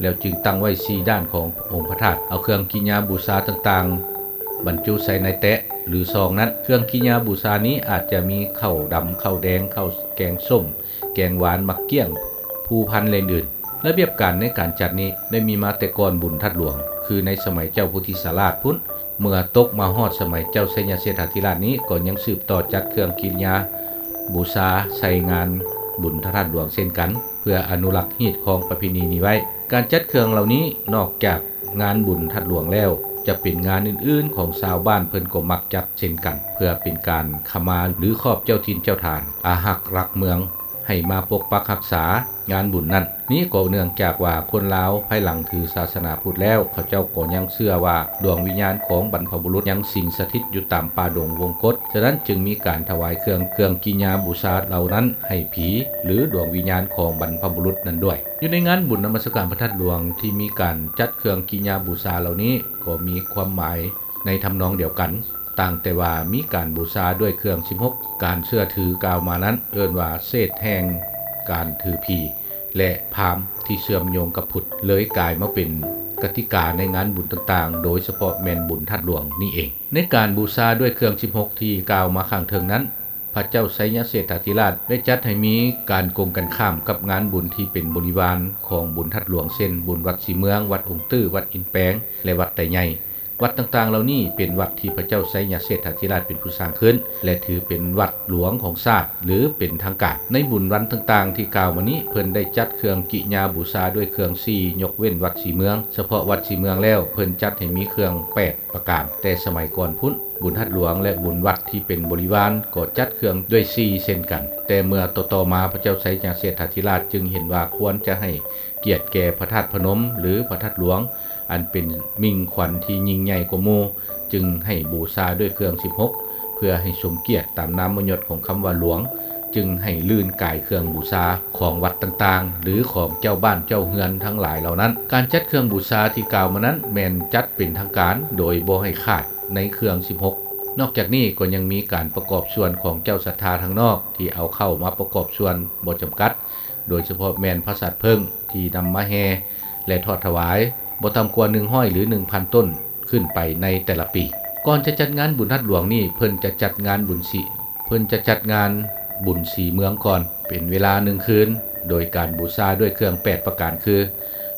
ແລ້ວຈຶ່ງຕັ້ງໄວ້ສີ່ດ້ານຂອງອົງພະທາດ, ເອົາເຄື່ອງກິຍາບູຊາຕ່າງໆບັນຈຸໃສ່ໃນແຕະ ຫຼື ຊອງນັ້ນ. ເຄື່ອງກິຍາບູຊານີ້ອາດຈະມີເຂົ້າດຳ, ເຂົ້າແດງ, ເຂົ້າແກງສົ້ມ, ແກງຫວານ, ໝາກກ້ຽງ, ພູພັນ ແລະ ອື່ນໆ. ລະບຽບການໃນການຈັດນີ້ໄດ້ມີມາແຕ່ກ່ອນບຸນທາດຫຼວງ, ຄືໃນສະໄໝເຈົ້າໂພທິສາລາດພຸ້ນ. ເມື່ອຕົກມາຮອດສະໄໝເຈົ້າໄຊຍະເຊດຖາທິລາດນີ້ ກໍຍັງສືບຕໍ່ຈັດເຄື່ອງກິລິຍາບູຊາໃສ່ງານບຸນພະທາດຫຼວງເຊັ່ນກັນ, ເພື່ອອະນຸລັກຮີດຄອງປະເພນີນີ້ໄວ້. ການຈັດເຄື່ອງເຫຼົ່ານີ້ ນອກຈາກງານບຸນທາດຫຼວງແລ້ວ, ຈະເປັນງານອື່ນໆຂອງຊາວບ້ານເພິ່ນກໍມັກຈັດເຊັ່ນກັນ, ເພື່ອເປັນການຂະມາ ຫຼື ຂອບເຈົ້າຖິ່ນເຈົ້າຖານ, ອາຮັກລັກເມືອງ ໃຫ້ມາປົກປັກຮັກສາງານບຸນນັ້ນ. ນີ້ກໍເນື່ອງຈາກວ່າຄົນລາວພາຍຫຼັງຖືສາສະໜາພຸດແລ້ວ, ເຂົາເຈົ້າກໍຍັງເຊື່ອວ່າດວງວິນຍານຂອງບັນພະບຸລຸດຍັງສິງສະຖິດຢູ່ຕາມປ່າດົງວົງກົດ, ສະນັ້ນຈຶ່ງມີການຖວາຍເຄື່ອງ ເຄື່ອງກິຍາບູຊາເຫຼົ່ານັ້ນໃຫ້ຜີ ຫຼື ດວງວິນຍານຂອງບັນພະບຸລຸດນັ້ນດ້ວຍ. ຢູ່ໃນງານບຸນນະມັດສະການພະທາດຫຼວງທີ່ມີການຈັດເຄື່ອງກິຍາບູຊາເຫຼົ່ານີ້ ກໍມີຄວາມໝາຍໃນທຳນອງດຽວກັນ, ຕ່າງແຕ່ວ່າມີການບູຊາດ້ວຍເຄື່ອງສິບຫົກ. ການເຊື່ອຖືກ່າວມານັ້ນເອີ້ນວ່າເສດແຫ່ງການຖືຜີ ແລະ ພາມທີ່ເຊື່ອມໂຍງກັບພຸດ, ເລີຍກາຍມາເປັນກະຕິກາໃນງານບຸນຕ່າງໆ, ໂດຍສະເພາະແມ່ນບຸນທາດຫຼວງນີ້ເອງ. ໃນການບູຊາດ້ວຍເຄື່ອງສິບຫົກທີ່ກ່າວມາຂ້າງເທິງນັ້ນ, ພະເຈົ້າໄຊຍະເຊດຖາທິລາດໄດ້ຈັດໃຫ້ມີການກົງກັນຂ້າມກັບງານບຸນທີ່ເປັນບໍລິວານຂອງບຸນທາດຫຼວງ, ເຊັ່ນ ບຸນວັດສີເມືອງ, ວັດອົງຕື້, ວັດອິນແປງ ແລະ ວັດໄຕໃຫຍ່. ວັດຕ່າງໆເຫຼົ່ານີ້ເປັນວັດທີ່ພະເຈົ້າໄຊຍະເຊດຖາທິລາດເປັນຜູ້ສ້າງຂຶ້ນ ແລະ ຖືເປັນວັດຫຼວງຂອງຊາດ ຫຼື ເປັນທາງການ. ໃນບຸນວັນຕ່າງໆທີ່ກ່າວມານີ້ ເພິ່ນໄດ້ຈັດເຄື່ອງກິຍາບູຊາດ້ວຍເຄື່ອງສີ່ ຍົກເວັ້ນວັດສີເມືອງ. ສະເພາະວັດສີເມືອງແລ້ວ ເພິ່ນຈັດໃຫ້ມີເຄື່ອງແປດປະການ, ແຕ່ສະໄໝກ່ອນພຸ້ນ ບຸນທາດຫຼວງ ແລະ ບຸນວັດທີ່ເປັນບໍລິວານກໍຈັດເຄື່ອງດ້ວຍສີ່ເຊັ່ນກັນ. ແຕ່ເມື່ອຕໍ່ໆມາ ພະເຈົ້າໄຊຍະເຊດຖາທິລາດຈຶ່ງເຫັນວ່າຄວນຈະໃຫ້ກຽດແກ່ພະທາດພະນົມ ຫຼື ພະທາດຫຼວງ ອັນເປັນມິ່ງຂວັນທີ່ຍິ່ງໃຫຍ່ກວ່າໝູ່, ຈຶ່ງໃຫ້ບູຊາດ້ວຍເຄື່ອງສິບຫົກ ເພື່ອໃຫ້ສົມກຽດຕາມນາມມະຍົດຂອງຄຳວ່າຫຼວງ, ຈຶ່ງໃຫ້ລື່ນກາຍເຄື່ອງບູຊາຂອງວັດຕ່າງໆ ຫຼື ຂອງເຈົ້າບ້ານເຈົ້າເຮືອນທັງຫຼາຍເຫຼົ່ານັ້ນ. ການຈັດເຄື່ອງບູຊາທີ່ກ່າວມານັ້ນ ແມ່ນຈັດເປັນທາງການໂດຍບໍ່ໃຫ້ຂາດໃນເຄື່ອງສິບຫົກ. ນອກຈາກນີ້ກໍຍັງມີການປະກອບສ່ວນຂອງເຈົ້າສັດທາທາງນອກທີ່ເອົາເຂົ້າມາປະກອບສ່ວນບໍ່ຈຳກັດ, ໂດຍສະເພາະແມ່ນປາສາດເຜິ້ງທີ່ນຳມາແຫ່ ແລະ ທອດຖວາຍບໍ່ຕ່ຳກວ່າໜຶ່ງຮ້ອຍ ຫຼື ໜຶ່ງພັນຕົ້ນຂຶ້ນໄປໃນແຕ່ລະປີ. ກ່ອນຈະຈັດງານບຸນທາດຫຼວງນີ້ ເພິ່ນຈະຈັດງານບຸນສີ ເພິ່ນຈະຈັດງານບຸນສີເມືອງກ່ອນ ເປັນເວລາໜຶ່ງຄືນ ໂດຍການບູຊາດ້ວຍເຄື່ອງແປດປະການຄື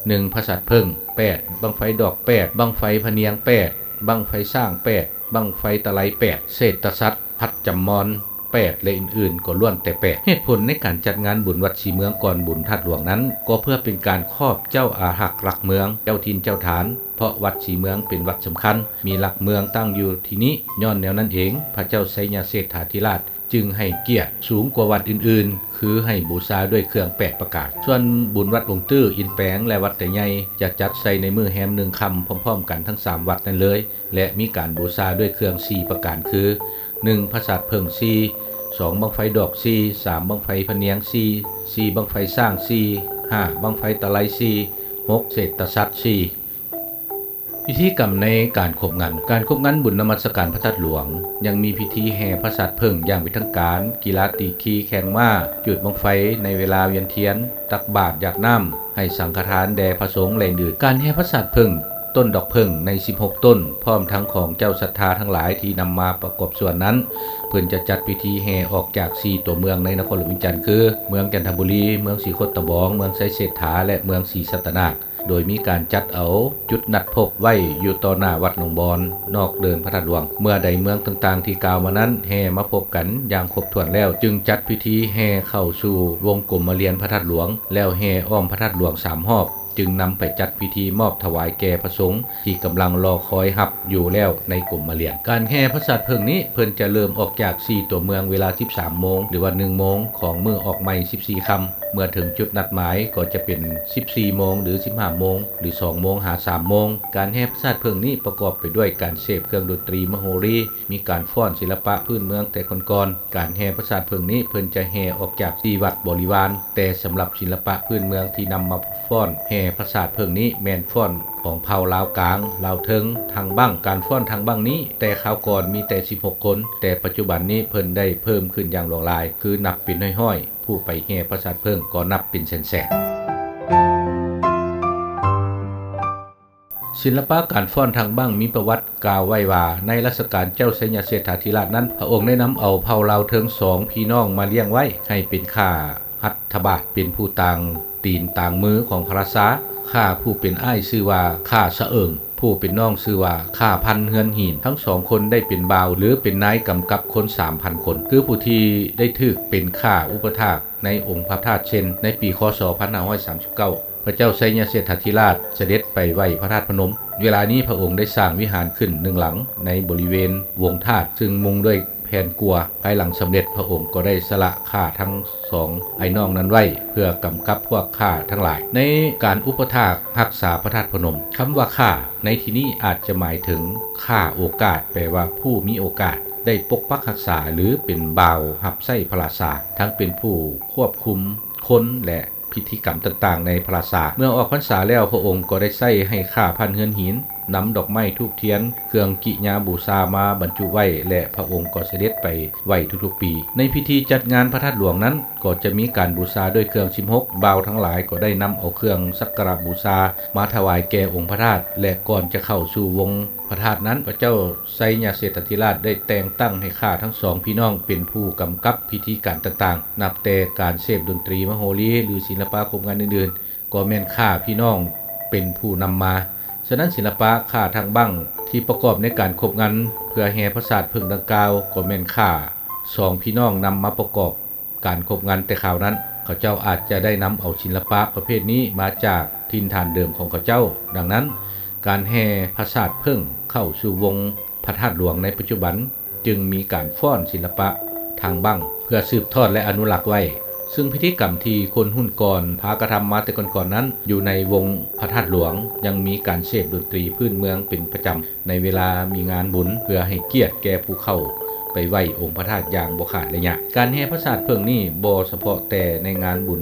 ໜຶ່ງ ພະສາດເຜິ້ງແປດ, ບັ້ງໄຟດອກແປດ, ບັ້ງໄຟພະນຽງແປດ, ບັ້ງໄຟຊ້າງແປດ, ບັ້ງໄຟຕະໄລແປດ, ເສດຕະສັດ ພັດຈຳມອນແປດ ແລະ ອື່ນໆ ກໍລ້ວນແຕ່ແປດ. ເຫດຜົນໃນການຈັດງານບຸນວັດສີເມືອງກ່ອນບຸນທາດຫຼວງນັ້ນ ກໍເພື່ອເປັນການຂອບເຈົ້າອາຮັກລັກເມືອງ, ເຈົ້າຖິ່ນເຈົ້າຖານ, ເພາະວັດສີເມືອງເປັນວັດສຳຄັນ, ມີຫຼັກເມືອງຕັ້ງຢູ່ທີ່ນີ້. ຍ້ອນແນວນັ້ນເອງ, ພະເຈົ້າໄຊຍະເສດຖາທິລາດຈຶ່ງໃຫ້ກຽດສູງກວ່າວັດອື່ນໆ ຄືໃຫ້ບູຊາດ້ວຍເຄື່ອງແປດປະການ. ສ່ວນບຸນວັດອົງຕື້, ອິນແປງ ແລະ ວັດໄຕໃຫຍ່ ຈະຈັດໃສ່ໃນມື້ແຮມໜຶ່ງຄ່ຳພ້ອມໆກັນທັງສາມວັດນັ້ນເລີຍ ແລະ ມີການບູຊາດ້ວຍເຄື່ອງສີ່ປະການຄື ໜຶ່ງ ພະສາດເຜິ້ງສີ່, ສອງ ບັ້ງໄຟດອກສີ່, ສາມ ບັ້ງໄຟພະນຽງສີ່, ສີ່ ບັ້ງໄຟຊ້າງສີ່, ຫ້າ ບັ້ງໄຟຕະໄລສີ່, ຫົກ ເສດຕະສັດສີ່. ພິທີກຳໃນການຄົບງັນ. ການຄົບງັນບຸນນະມັດສະການພະທາດຫຼວງ ຍັງມີພິທີແຫ່ພະສາດເຜິ້ງຢ່າງເປັນທາງການ, ກິລາຕີຂີ່ແຂ່ງມ້າ, ຈູດບັ້ງໄຟໃນເວລາວຽນທຽນ, ຕັກບາດຢາດນ້ຳ ໃຫ້ສັງຄະທານແດ່ພະສົງ ແລະ ອື່ນໆ. ການແຫ່ພະສາດເຜິ້ງ ຕົ້ນດອກເຜິ້ງໃນສິບຫົກຕົ້ນ ພ້ອມທັງຂອງເຈົ້າສັດທາທັງຫຼາຍທີ່ນຳມາປະກອບສ່ວນນັ້ນ, ເພິ່ນຈະຈັດພິທີແຫ່ອອກຈາກສີ່ຕົວເມືອງໃນນະຄອນຫຼວງວຽງຈັນ ຄື ເມືອງຈັນທະບູລີ, ເມືອງສີໂຄດຕະບອງ, ເມືອງໄຊເສດຖາ ແລະ ເມືອງສີສັດຕະນາກ, ໂດຍມີການຈັດເອົາຈຸດນັດພົບໄວ້ຢູ່ຕໍ່ໜ້າວັດໜອງບອນ ນອກເດີ່ນພະທາດຫຼວງ. ເມື່ອໃດເມືອງຕ່າງໆທີ່ກ່າວມານັ້ນແຫ່ມາພົບກັນຢ່າງຄົບຖ້ວນແລ້ວ, ຈຶ່ງຈັດພິທີແຫ່ເຂົ້າສູ່ວົງກົມມະລຽນພະທາດຫຼວງ ແລ້ວແຫ່ອ້ອມພະທາດຫຼວງສາມຮອບ. ຈຶ່ງນຳໄປຈັດພິທີມອບຖວາຍແກ່ພະສົງທີ່ກຳລັງລໍຄອຍຮັບຢູ່ແລ້ວໃນກົມມະລຽນ. ການແຫ່ພະສາດເຜິ້ງນີ້ ເພິ່ນຈະເລີ່ມອອກຈາກສີ່ຕົວເມືອງເວລາສິບສາມໂມງ ຫຼືວ່າໜຶ່ງໂມງຂອງມື້ອອກໃໝ່ສິບສີ່ຄ່ຳ. ເມື່ອເຖິງຈຸດນັດໝາຍກໍຈະເປັນສິບສີ່ໂມງ ຫຼື ສິບຫ້າໂມງ ຫຼື ສອງໂມງຫາສາມໂມງ. ການແຫ່ພະສາດເຜິ້ງນີ້ປະກອບໄປດ້ວຍການເສບເຄື່ອງດົນຕີມະໂຫຣີ, ມີການຟ້ອນສິລະປະພື້ນເມືອງແຕ່ກ່ອນໆ. ການແຫ່ພະສາດເຜິ້ງນີ້ ເພິ່ນຈະແຫ່ອອກຈາກທີ່ວັດບໍລິວານ, ແຕ່ສຳລັບສິລະປະພື້ນເມືອງທີ່ນຳມາຟ້ອນແຫ່ພະສາດເຜິ້ງນີ້ ແມ່ນຟ້ອນຂອງເຜົ່າລາວກາງ, ລາວເທິງ, ທາງບັ້ງ. ການຟ້ອນທາງບັ້ງນີ້ ແຕ່ຄາວກ່ອນມີແຕ່ສິບຫົກຄົນ, ແຕ່ປັດຈຸບັນນີ້ເພິ່ນໄດ້ເພີ່ມຂຶ້ນຢ່າງຫຼວງຫຼາຍ, ຄືນັບເປັນຮ້ອຍໆ, ຜູ້ໄປແຫ່ພະສາດເຜິ້ງກໍນັບເປັນແສນໆ. ສິລະປະການຟ້ອນທາງບັ້ງມີປະຫວັດກ່າວໄວ້ວ່າ ໃນລັດຊະການເຈົ້າໄຊຍະເສດຖາທິລາດນັ້ນ ພະອົງໄດ້ນຳເອົາເຜົ່າລາວເທິງສອງພີ່ນ້ອງມາລ້ຽງໄວ້ ໃຫ້ເປັນຂ້າຫັດຖະບາດ ເປັນຜູ້ຕາງຕີນຕາງມືຂອງພະລາຊາ. ຂ້າຜູ້ເປັນອ້າຍຊື່ວ່າ ຂ້າສະເອີງ, ຜູ້ເປັນນ້ອງຊື່ວ່າ ຂ້າພັນເຮືອນຫີນ. ທັງສອງຄົນໄດ້ເປັນບ່າວ ຫຼື ເປັນນາຍກຳກັບຄົນສາມພັນຄົນ ຄືຜູ້ທີ່ໄດ້ຖືກເປັນຂ້າອຸປະຖາກ ໃນອົງພະທາດເຊັ່ນ ໃນປີ ຄ.ສ. ພັນຫ້າຮ້ອຍສາມສິບເກົ້າ ພະເຈົ້າໄຊຍະເສດຖາທິລາດສະເດັດໄປໄຫວ້ພະທາດພະນົມ. ເວລານີ້ພະອົງໄດ້ສ້າງວິຫານຂຶ້ນໜຶ່ງຫຼັງໃນບໍລິເວນວົງທາດ ຊຶ່ງມຸງດ້ວຍແຜ່ນກົວ. ພາຍຫຼັງສຳເລັດ ພະອົງກໍໄດ້ສະຫຼະຂ້າທັງສອງອ້າຍນ້ອງນັ້ນໄວ້ ເພື່ອກຳກັບພວກຂ້າທັງຫຼາຍ ໃນການອຸປະຖາກຮັກສາພະທາດພະນົມ. ຄຳວ່າຂ້າໃນທີ່ນີ້ອາດຈະໝາຍເຖິງຂ້າໂອກາດ, ແປວ່າຜູ້ມີໂອກາດ ໄດ້ປົກປັກຮັກສາ ຫຼື ເປັນບ່າວຮັບໃຊ້ພະລາຊາ, ທັງເປັນຜູ້ຄວບຄຸມ ຄົນ ແລະ ພິທີກຳຕ່າງໆໃນພະລາຊາ. ເມື່ອອອກພັນສາແລ້ວ ພະອົງກໍໄດ້ໃຊ້ໃຫ້ຂ້າພັນເຮືອນຫີນ ນຳດອກໄມ້ທູບທຽນ ເຄື່ອງກິຍາບູຊາມາບັນຈຸໄວ້ ແລະ ພະອົງກໍສະເດັດໄປໄຫວ້ທຸກໆປີ. ໃນພິທີຈັດງານພະທາດຫຼວງນັ້ນ ກໍຈະມີການບູຊາດ້ວຍເຄື່ອງສິບຫົກ, ບ່າວທັງຫຼາຍກໍໄດ້ນຳເອົາເຄື່ອງສັກກາລະບູຊາມາຖວາຍແກ່ອົງພະທາດ ແລະ ກ່ອນຈະເຂົ້າສູ່ວົງພະທາດນັ້ນ ພະເຈົ້າ ໄຊຍະເສດຖາທິລາດໄດ້ແຕ່ງຕັ້ງໃຫ້ຂ້າທັງສອງພີ່ນ້ອງເປັນຜູ້ກຳກັບພິທີການຕ່າງໆ, ນັບແຕ່ການເສບດົນຕີມະໂຫຣີ ຫຼື ສິລະປະຄົບງັນອື່ນໆ ກໍແມ່ນຂ້າພີ່ນ້ອງເປັນຜູ້ນຳມາ. ສະນັ້ນ ສິລະປະຂ້າທາງບັ້ງທີ່ປະກອບໃນການຄົບງັນເພື່ອແຫ່ພະສາດເຜິ້ງດັ່ງກ່າວ ກໍແມ່ນຂ້າສອງພີ່ນ້ອງນຳມາປະກອບ ການຄົບງັນແຕ່ຄາວນັ້ນ ເຂົາເຈົ້າອາດຈະໄດ້ນຳເອົາສິລະປະປະເພດນີ້ມາຈາກຖິ່ນຖານເດີມຂອງເຂົາເຈົ້າ. ດັ່ງນັ້ນ ການແຫ່ພະສາດເຜິ້ງເຂົ້າສູ່ວົງພະທາດຫຼວງໃນປັດຈຸບັນ ຈຶ່ງມີການຟ້ອນສິລະປະທາງບັ້ງ ເພື່ອສືບທອດ ແລະ ອະນຸລັກໄວ້. ຊຶ່ງພິທີກຳທີ່ຄົນຮຸ່ນກ່ອນພາກະທຳມາແຕ່ກ່ອນໆນັ້ນ ຢູ່ໃນວົງພະທາດຫຼວງ ຍັງມີການເສບດົນຕີພື້ນເມືອງເປັນປະຈຳ ໃນເວລາມີງານບຸນ ເພື່ອໃຫ້ກຽດແກ່ຜູ້ເຂົ້າໄປໄຫວ້ອົງພະທາດຢ່າງບໍ່ຂາດໄລຍະ. ການແຫ່ພະສາດເຜິ້ງນີ້ບໍ່ສະເພາະແຕ່ໃນງານບຸນ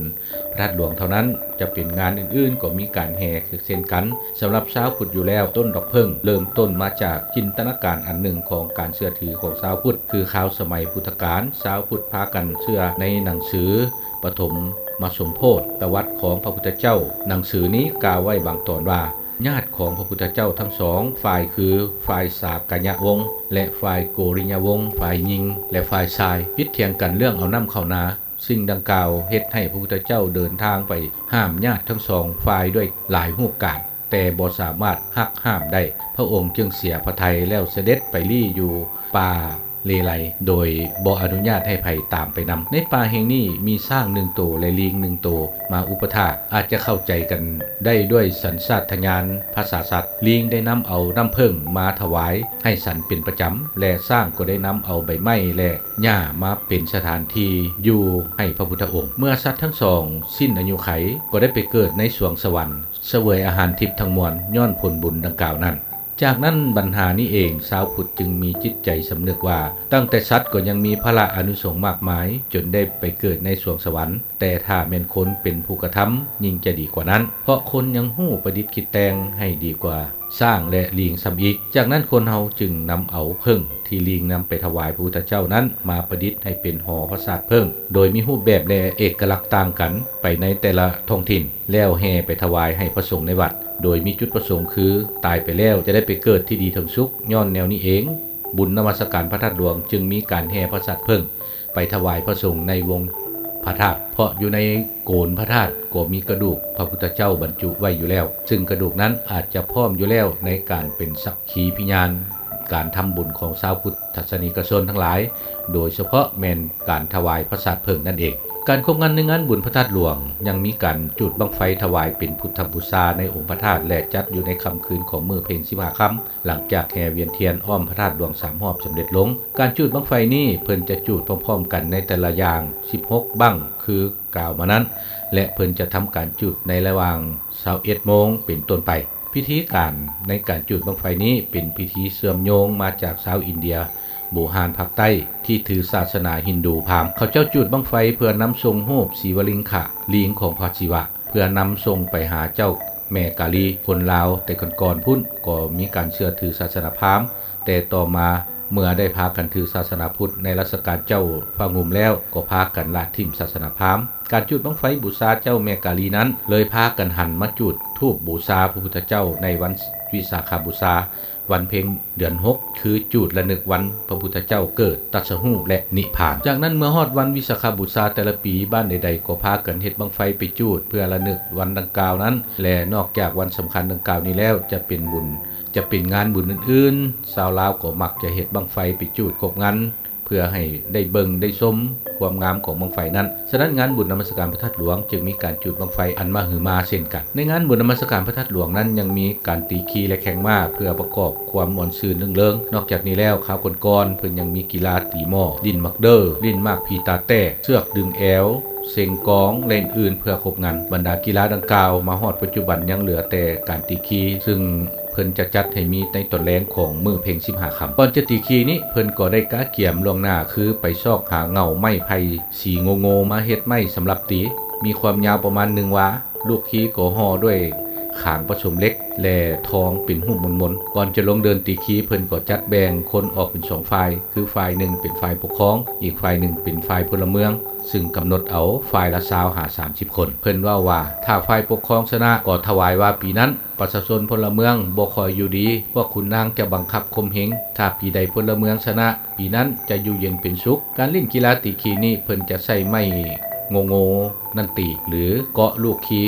ພະທາດຫຼວງເທົ່ານັ້ນ, ຈະເປັນງານອື່ນໆກໍມີການແຫ່ເຊັ່ນກັນ. ສຳລັບຊາວພຸດຢູ່ແລ້ວ, ຕົ້ນດອກເຜິ້ງເລີ່ມຕົ້ນມາຈາກຈິນຕະນາການອັນໜຶ່ງຂອງການເຊື່ອຖືຂອງຊາວພຸດ, ຄືຄາວສະໄໝພຸດທະການ, ຊາວພຸດພາກັນເຊື່ອໃນໜັງສື ປະຖົມ ມະສົມໂພດ ປະຫວັດຂອງພະພຸດທະເຈົ້າ. ໜັງສືນີ້ກ່າວໄວ້ບາງຕອນວ່າ ຍາດຂອງພະພຸດທະເຈົ້າທັງສອງຝ່າຍ ຄື ຝ່າຍສາກະຍະວົງ ແລະ ຝ່າຍໂກລິຍະວົງ ຝ່າຍຍິງ ແລະ ຝ່າຍຊາຍ ຜິດຖຽງກັນເລື່ອງເອົານ້ຳເຂົ້ານາ. ສິ່ງດັ່ງກ່າວເຮັດໃຫ້ພະພຸດທະເຈົ້າເດີນທາງໄປຫ້າມຍາດທັງສອງຝ່າຍດ້ວຍຫຼາຍຮູບການ, ແຕ່ບໍ່ສາມາດຫັກຫ້າມໄດ້. ພະອົງຈຶ່ງເສຍພະໄທແລ້ວສະເດັດໄປລີ້ຢູ່ປ່າເລໄລ ໂດຍບໍ່ອະນຸຍາດໃຫ້ໃຜຕາມໄປນຳ. ໃນປ່າແຫ່ງນີ້ມີຊ້າງໜຶ່ງໂຕ ແລະ ລີງໜຶ່ງໂຕມາອຸປະຖາກ. ອາດຈະເຂົ້າໃຈກັນໄດ້ດ້ວຍສັນຊາດຕະຍານພາສາສັດ. ລີງໄດ້ນຳເອົານ້ຳເຜິ້ງມາຖວາຍໃຫ້ສັນເປັນປະຈຳ ແລະ ຊ້າງກໍໄດ້ນຳເອົາໃບໄມ້ ແລະ ຫຍ້າມາເປັນສະຖານທີ່ຢູ່ໃຫ້ພະພຸດທະອົງ. ເມື່ອສັດທັງສອງສິ້ນອາຍຸໄຂ ກໍໄດ້ໄປເກີດໃນສວງສະຫວັນ ສະເຫວີຍອາຫານທິບທັງມວນ ຍ້ອນຜົນບຸນດັ່ງກ່າວນັ້ນ. ຈາກນັ້ນບັນຫານີ້ເອງ ຊາວພຸດຈຶ່ງມີຈິດໃຈສຳນຶກວ່າ ຕັ້ງແຕ່ສັດກໍຍັງມີພະລະອານິສົງມາກມາຍ ຈົນໄດ້ໄປເກີດໃນສວງສະຫວັນ, ແຕ່ຖ້າແມ່ນຄົນເປັນຜູ້ກະທຳ ຍິ່ງຈະດີກວ່ານັ້ນ, ເພາະຄົນຍັງຮູ້ປະດິດຄິດແຕ່ງໃຫ້ດີກວ່າຊ້າງ ແລະ ລີງຊ້ຳອີກ. ຈາກນັ້ນຄົນເຮົາຈຶ່ງນຳເອົາເຜິ້ງທີ່ລີງນຳໄປຖວາຍພະພຸດທະເຈົ້ານັ້ນ ມາປະດິດໃຫ້ເປັນຫໍປາສາດເຜິ້ງ ໂດຍມີຮູບແບບ ແລະ ເອກະລັກຕ່າງກັນໄປໃນແຕ່ລະທ້ອງຖິ່ນ. ແລ້ວແຫ່ໄປຖວາຍໃຫ້ພະສົງໃນວັດ ໂດຍມີຈຸດປະສົງຄື ຕາຍໄປແລ້ວຈະໄດ້ໄປເກີດທີ່ດີເຖິງສຸກ. ຍ້ອນແນວນີ້ເອງ, ບຸນນະມັດສະການພະທາດຫຼວງຈຶ່ງມີການແຫ່ປາສາດເຜິ້ງໄປຖວາຍພະສົງໃນວົງພະທາດ, ເພາະຢູ່ໃນໂກນພະທາດກໍມີກະດູກພະພຸດທະເຈົ້າບັນຈຸໄວ້ຢູ່ແລ້ວ, ຊຶ່ງກະດູກນັ້ນອາດຈະພ້ອມຢູ່ແລ້ວໃນການເປັນສັກຂີພິຍານການທຳບຸນຂອງຊາວພຸດ ທັດສະນິກະຊົນທັງຫຼາຍ, ໂດຍສະເພາະແມ່ນການຖວາຍປາສາດເຜິ້ງນັ້ນເອງ. ການຄວບງານໃນງານບຸນພະທາດຫຼວງ ຍັງມີການຈູດບັ້ງໄຟຖວາຍເປັນພຸດທະບູຊາໃນອົງພະທາດ ແລະ ຈັດຢູ່ໃນຄ່ຳຄືນຂອງມື້ເພັງສິບຫ້າຄ່ຳ, ຫຼັງຈາກແຫ່ວຽນທຽນອ້ອມພະທາດຫຼວງສາມຮອບສຳເລັດລົງ. ການຈູດບັ້ງໄຟນີ້ເພິ່ນຈະຈູດພ້ອມໆກັນໃນແຕ່ລະຢ່າງສິບຫົກບັ້ງ ຄື ກ່າວມານັ້ນ ແລະ ເພິ່ນຈະທຳການຈູດໃນລະຫວ່າງຊາວເອັດໂມງເປັນຕົ້ນໄປ. ພິທີການໃນການຈູດບັ້ງໄຟນີ້ເປັນພິທີເຊື່ອມໂຍງມາຈາກຊາວອິນເດຍບູຮານພາກໃຕ້ທີ່ຖືສາສະໜາຮິນດູພາມ. ເຂົາເຈົ້າຈູດບັ້ງໄຟເພື່ອນຳສົ່ງຮູບສີວະລິງຂະ, ລີງຂອງພະສິວະ, ເພື່ອນຳສົ່ງໄປຫາເຈົ້າແມ່ກາລີ. ຄົນລາວແຕ່ກ່ອນໆພຸ້ນກໍມີການເຊື່ອຖືສາສະໜາພາມ, ແຕ່ຕໍ່ມາເມື່ອໄດ້ພາກັນຖືສາສະໜາພຸດໃນລັດຊະການເຈົ້າຟ້າງຸ່ມແລ້ວ ກໍພາກັນລະຖິ້ມສາສະໜາພາມ. ການຈູດບັ້ງໄຟບູຊາເຈົ້າແມ່ກາລີນັ້ນ ເລີຍພາກັນຫັນມາຈູດທູບບູຊາພະພຸດທະເຈົ້າໃນວັນວິສາຂະບູຊາ, ວັນເພັງເດືອນຫົກ ຄືຈູດລະນຶກວັນພະພຸດທະເຈົ້າເກີດ, ຕັດສະຮູ້ ແລະ ນິບພານ. ຈາກນັ້ນເມື່ອຮອດວັນວິສາຂະບູຊາແຕ່ລະປີ, ບ້ານໃດໆກໍພາກັນເຮັດບັ້ງໄຟໄປຈູດເພື່ອລະນຶກວັນດັ່ງກ່າວນັ້ນ ແລະ ນອກຈາກວັນສຳຄັນດັ່ງກ່າວນີ້ແລ້ວ ຈະເປັນບຸນ ຈະເປັນງານບຸນອື່ນໆ, ຊາວລາວກໍມັກຈະເຮັດບັ້ງໄຟໄປຈູດຄົບງັນ ເພື່ອໃຫ້ໄດ້ເບິ່ງໄດ້ຊົມຄວາມງາມຂອງບັ້ງໄຟນັ້ນ. ສະນັ້ນງານບຸນນະມັດສະການພະທາດຫຼວງຈຶ່ງມີການຈູດບັ້ງໄຟອັນມະຫຶມາເຊັ່ນກັນ. ໃນງານບຸນນະມັດສະການພະທາດຫຼວງນັ້ນຍັງມີການຕີຄີ ແລະ ແຂ່ງມ້າເພື່ອປະກອບຄວາມມ່ວນຊື່ນລື່ນເລີງ. ນອກຈາກນີ້ແລ້ວ ຄາວກ່ອນໆເພິ່ນຍັງມີກິລາຕີໝໍ້, ຫຼິ້ນໝາກເດີ, ຫຼິ້ນໝາກຜີຕາແຕກ, ເຊືອກດຶງແອວ, ເສັງກອງ ແລະ ອື່ນໆເພື່ອຄົບງັນ. ບັນດາກິລາດັ່ງກ່າວມາຮອດປັດຈຸບັນຍັງເຫຼືອແຕ່ການຕີຄີ, ຊຶ່ງ ເພິ່ນຈະຈັດໃຫ້ມີໃນຕອນແລງຂອງມື້ເພັງສິບຫ້າຄ່ຳ. ກ່ອນຈະຕີຄີນີ້ ເພິ່ນກໍໄດ້ກະກຽມລ່ວງໜ້າ ຄືໄປຊອກຫາເຫງົ້າໄມ້ໄຜ່ສີໂງ່ໆມາເຮັດໄມ້ສຳລັບຕີ. ມີຄວາມຍາວປະມານໜຶ່ງວາ. ລູກຄີກໍຫໍ່ດ້ວຍຂາງປະສົມເຫຼັກ ແລະ ທອງເປັນຮູບມົນໆ. ກ່ອນຈະລົງເດີນຕີຄີ ເພິ່ນກໍຈັດແບ່ງຄົນອອກເປັນສອງຝ່າຍ, ຄືຝ່າຍໜຶ່ງເປັນຝ່າຍປົກຄອງ, ອີກຝ່າຍໜຶ່ງເປັນຝ່າຍພົນລະເມືອງ, ຊຶ່ງກຳນົດເອົາຝ່າຍລະຊາວຫາສາມສິບຄົນ. ເພິ່ນເວົ້າວ່າ ຖ້າຝ່າຍປົກຄອງຊະນະ ກໍຖວາຍວ່າປີນັ້ນ ປະຊາຊົນພົນລະເມືອງບໍ່ຄ່ອຍຢູ່ດີ, ພວກຂຸນນາງຈະບັງຄັບຂົ່ມເຫງ. ຖ້າປີໃດພົນລະເມືອງຊະນະ, ປີນັ້ນຈະຢູ່ເຢັນເປັນສຸກ. ການຫຼິ້ນກິລາຕີຄີນີ້ ເພິ່ນຈະໃຊ້ໄມ້ໂງ່ໆນັ້ນຕີ ຫຼື ເກາະລູກຄ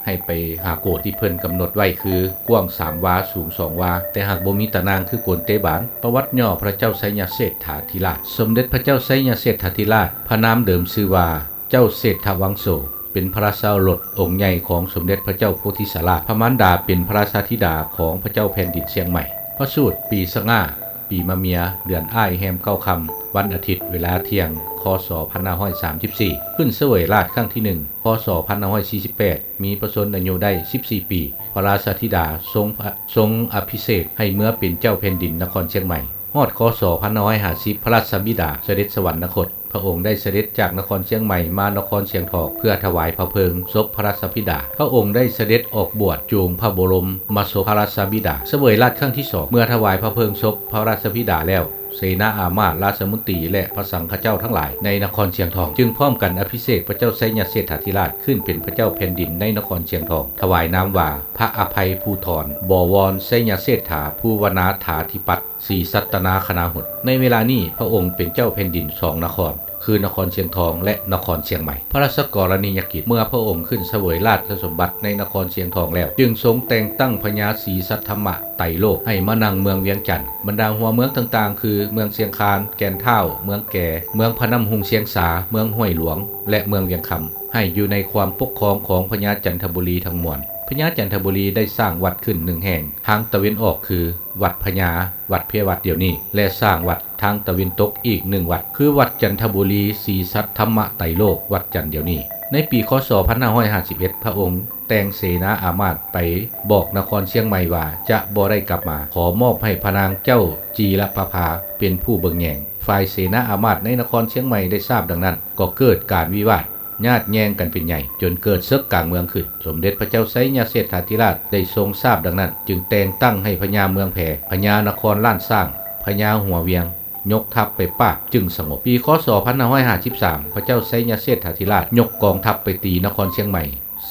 ີໃຫ້ໄປຫາໂກນທີ່ເພິ່ນກຳນົດໄວ້ ຄື ກວ້າງສາມວາ, ສູງສອງວາ, ແຕ່ຫາກບໍ່ມີຕາໜ່າງ ຄືໂກນເຕະບານ. ປະຫວັດຫຍໍ້ພະເຈົ້າໄຊຍະເສດຖາທິລາດ. ສົມເດັດພະເຈົ້າໄຊຍະເສດຖາທິລາດ, ພະນາມເດີມຊື່ວ່າ ເຈົ້າເສດຖະວັງໂສ ເປັນພະລາຊາໂອລົດອົງໃຫຍ່ຂອງສົມເດັດພະເຈົ້າໂພທິສາລາດ. ພະມານດາເປັນພະລາຊາທິດາຂອງພະເຈົ້າແຜ່ນດິນຊຽງໃໝ່. ພະສູດ ປີສະຫງ່າ, ປີມະເມຍ, ເດືອນອ້າຍແຮມເກົ້າຄ່ຳ, ວັນອາທິດ, ເວລາທ່ຽງ ຄ.ສ. ພັນຫ້າຮ້ອຍສາມສິບສີ່. ຂຶ້ນສະເຫວີຍລາດຄັ້ງທີໜຶ່ງ ຄ.ສ. ພັນຫ້າຮ້ອຍສີ່ສິບແປດ, ມີພະຊົນອາຍຸໄດ້ສິບສີ່ປີ. ພະລາຊາທິດາຊົງ ຊົງອະພິເສກໃຫ້ເມືອເປັນເຈົ້າແຜ່ນດິນນະຄອນຊຽງໃໝ່. ຮອດ ຄ.ສ. ພັນຫ້າຮ້ອຍຫ້າສິບ ພະລາຊະບິດາສະເດັດສະຫວັນນະຄົດ. ພະອົງໄດ້ສະເດັດຈາກນະຄອນຊຽງໃໝ່ມານະຄອນຊຽງທອງ ເພື່ອຖວາຍພະເພີງສົບພະລາຊະບິດາ. ພະອົງໄດ້ສະເດັດອອກບວດຈູງພະບໍລົມມະສົບພະລາຊະບິດາ. ສະເຫວີຍລາດຄັ້ງທີສອງ ເມື່ອຖວາຍພະເພີງສົບພະລາຊະບິດາແລ້ວ, ເສນາອາມາດ, ລາຊະມົນຕີ ແລະ ພະສັງຄະເຈົ້າທັງຫຼາຍໃນນະຄອນຊຽງທອງ ຈຶ່ງພ້ອມກັນອະພິເສກພະເຈົ້າໄຊຍະເສດຖາທິລາດຂຶ້ນເປັນພະເຈົ້າແຜ່ນດິນໃນນະຄອນຊຽງທອງ, ຖວາຍນາມວ່າພະອະໄພພູທອນ ບໍວອນໄຊຍະເສດຖາພູວະນາຖາທິປັດ ສີສັດຕະນາຄະນາຫຸດ. ໃນເວລານີ້ພະອົງເປັນເຈົ້າແຜ່ນດິນສອງນະຄອນ ຄືນະຄອນຊຽງທອງ ແລະ ນະຄອນຊຽງໃໝ່. ພະລາຊະກໍລະນີຍະກິດ ເມື່ອພະອົງຂຶ້ນສະເຫວີຍລາຊະສົມບັດໃນນະຄອນຊຽງທອງແລ້ວ ຈຶ່ງຊົງແຕ່ງຕັ້ງພະຍາສີສັດທະມະໄຕໂລກໃຫ້ມານັ່ງເມືອງວຽງຈັນ. ບັນດາຫົວເມືອງຕ່າງໆ ຄື ເມືອງຊຽງຄານ, ແກ່ນທ້າວ, ເມືອງແກ, ເມືອງພະນ້ຳຮຸ່ງຊຽງສາ, ເມືອງຫ້ວຍຫຼວງ ແລະ ເມືອງວຽງຄຳ ໃຫ້ຢູ່ໃນຄວາມປົກຄອງຂອງພະຍາຈັນທະບູລີທັງມວນ. ພະຍາຈັນທະບູລີໄດ້ສ້າງວັດຂຶ້ນໜຶ່ງແຫ່ງທາງຕາເວັນອອກ ຄື ວັດພະຍາ, ວັດເພວັດດຽວນີ້ ແລະ ສ້າງວັດທາງຕາເວັນຕົກອີກໜຶ່ງວັດ ຄື ວັດຈັນທະບູລີສີສັດທະມະໄຕໂລກ ວັດຈັນດຽວນີ້. ໃນປີ ຄ.ສ. ພັນຫ້າຮ້ອຍຫ້າສິບເອັດ ພະອົງແຕ່ງເສນາອາມາດໄປບອກນະຄອນຊຽງໃໝ່ວ່າຈະບໍ່ໄດ້ກັບມາ, ຂໍມອບໃຫ້ພະນາງເຈົ້າຈີລະປະພາເປັນຜູ້ເບິ່ງແຍງ. ຝ່າຍເສນາອາມາດໃນນະຄອນຊຽງໃໝ່ໄດ້ຊາບດັ່ງນັ້ນ ກໍເກີດການວິວາດ ຍາດແຍ່ງກັນເປັນໃຫຍ່ ຈົນເກີດເສິກກາງເມືອງຂຶ້ນ. ສົມເດັດພະເຈົ້າໄຊຍະເສດຖາທິລາດໄດ້ຊົງຊາບດັ່ງນັ້ນ ຈຶ່ງແຕ່ງຕັ້ງໃຫ້ພະຍາເມືອງແພ, ພະຍານະຄອນລ້ານຊ້າງ, ພະຍາຫົວວຽງ ຍົກທັບໄປປາບຈຶ່ງສະຫງົບ. ປີ ຄ.ສ. ພັນຫ້າຮ້ອຍຫ້າສິບສາມ ພະເຈົ້າໄຊຍະເສດຖາທິລາດຍົກກອງທັບໄປຕີນະຄອນຊຽງໃໝ່,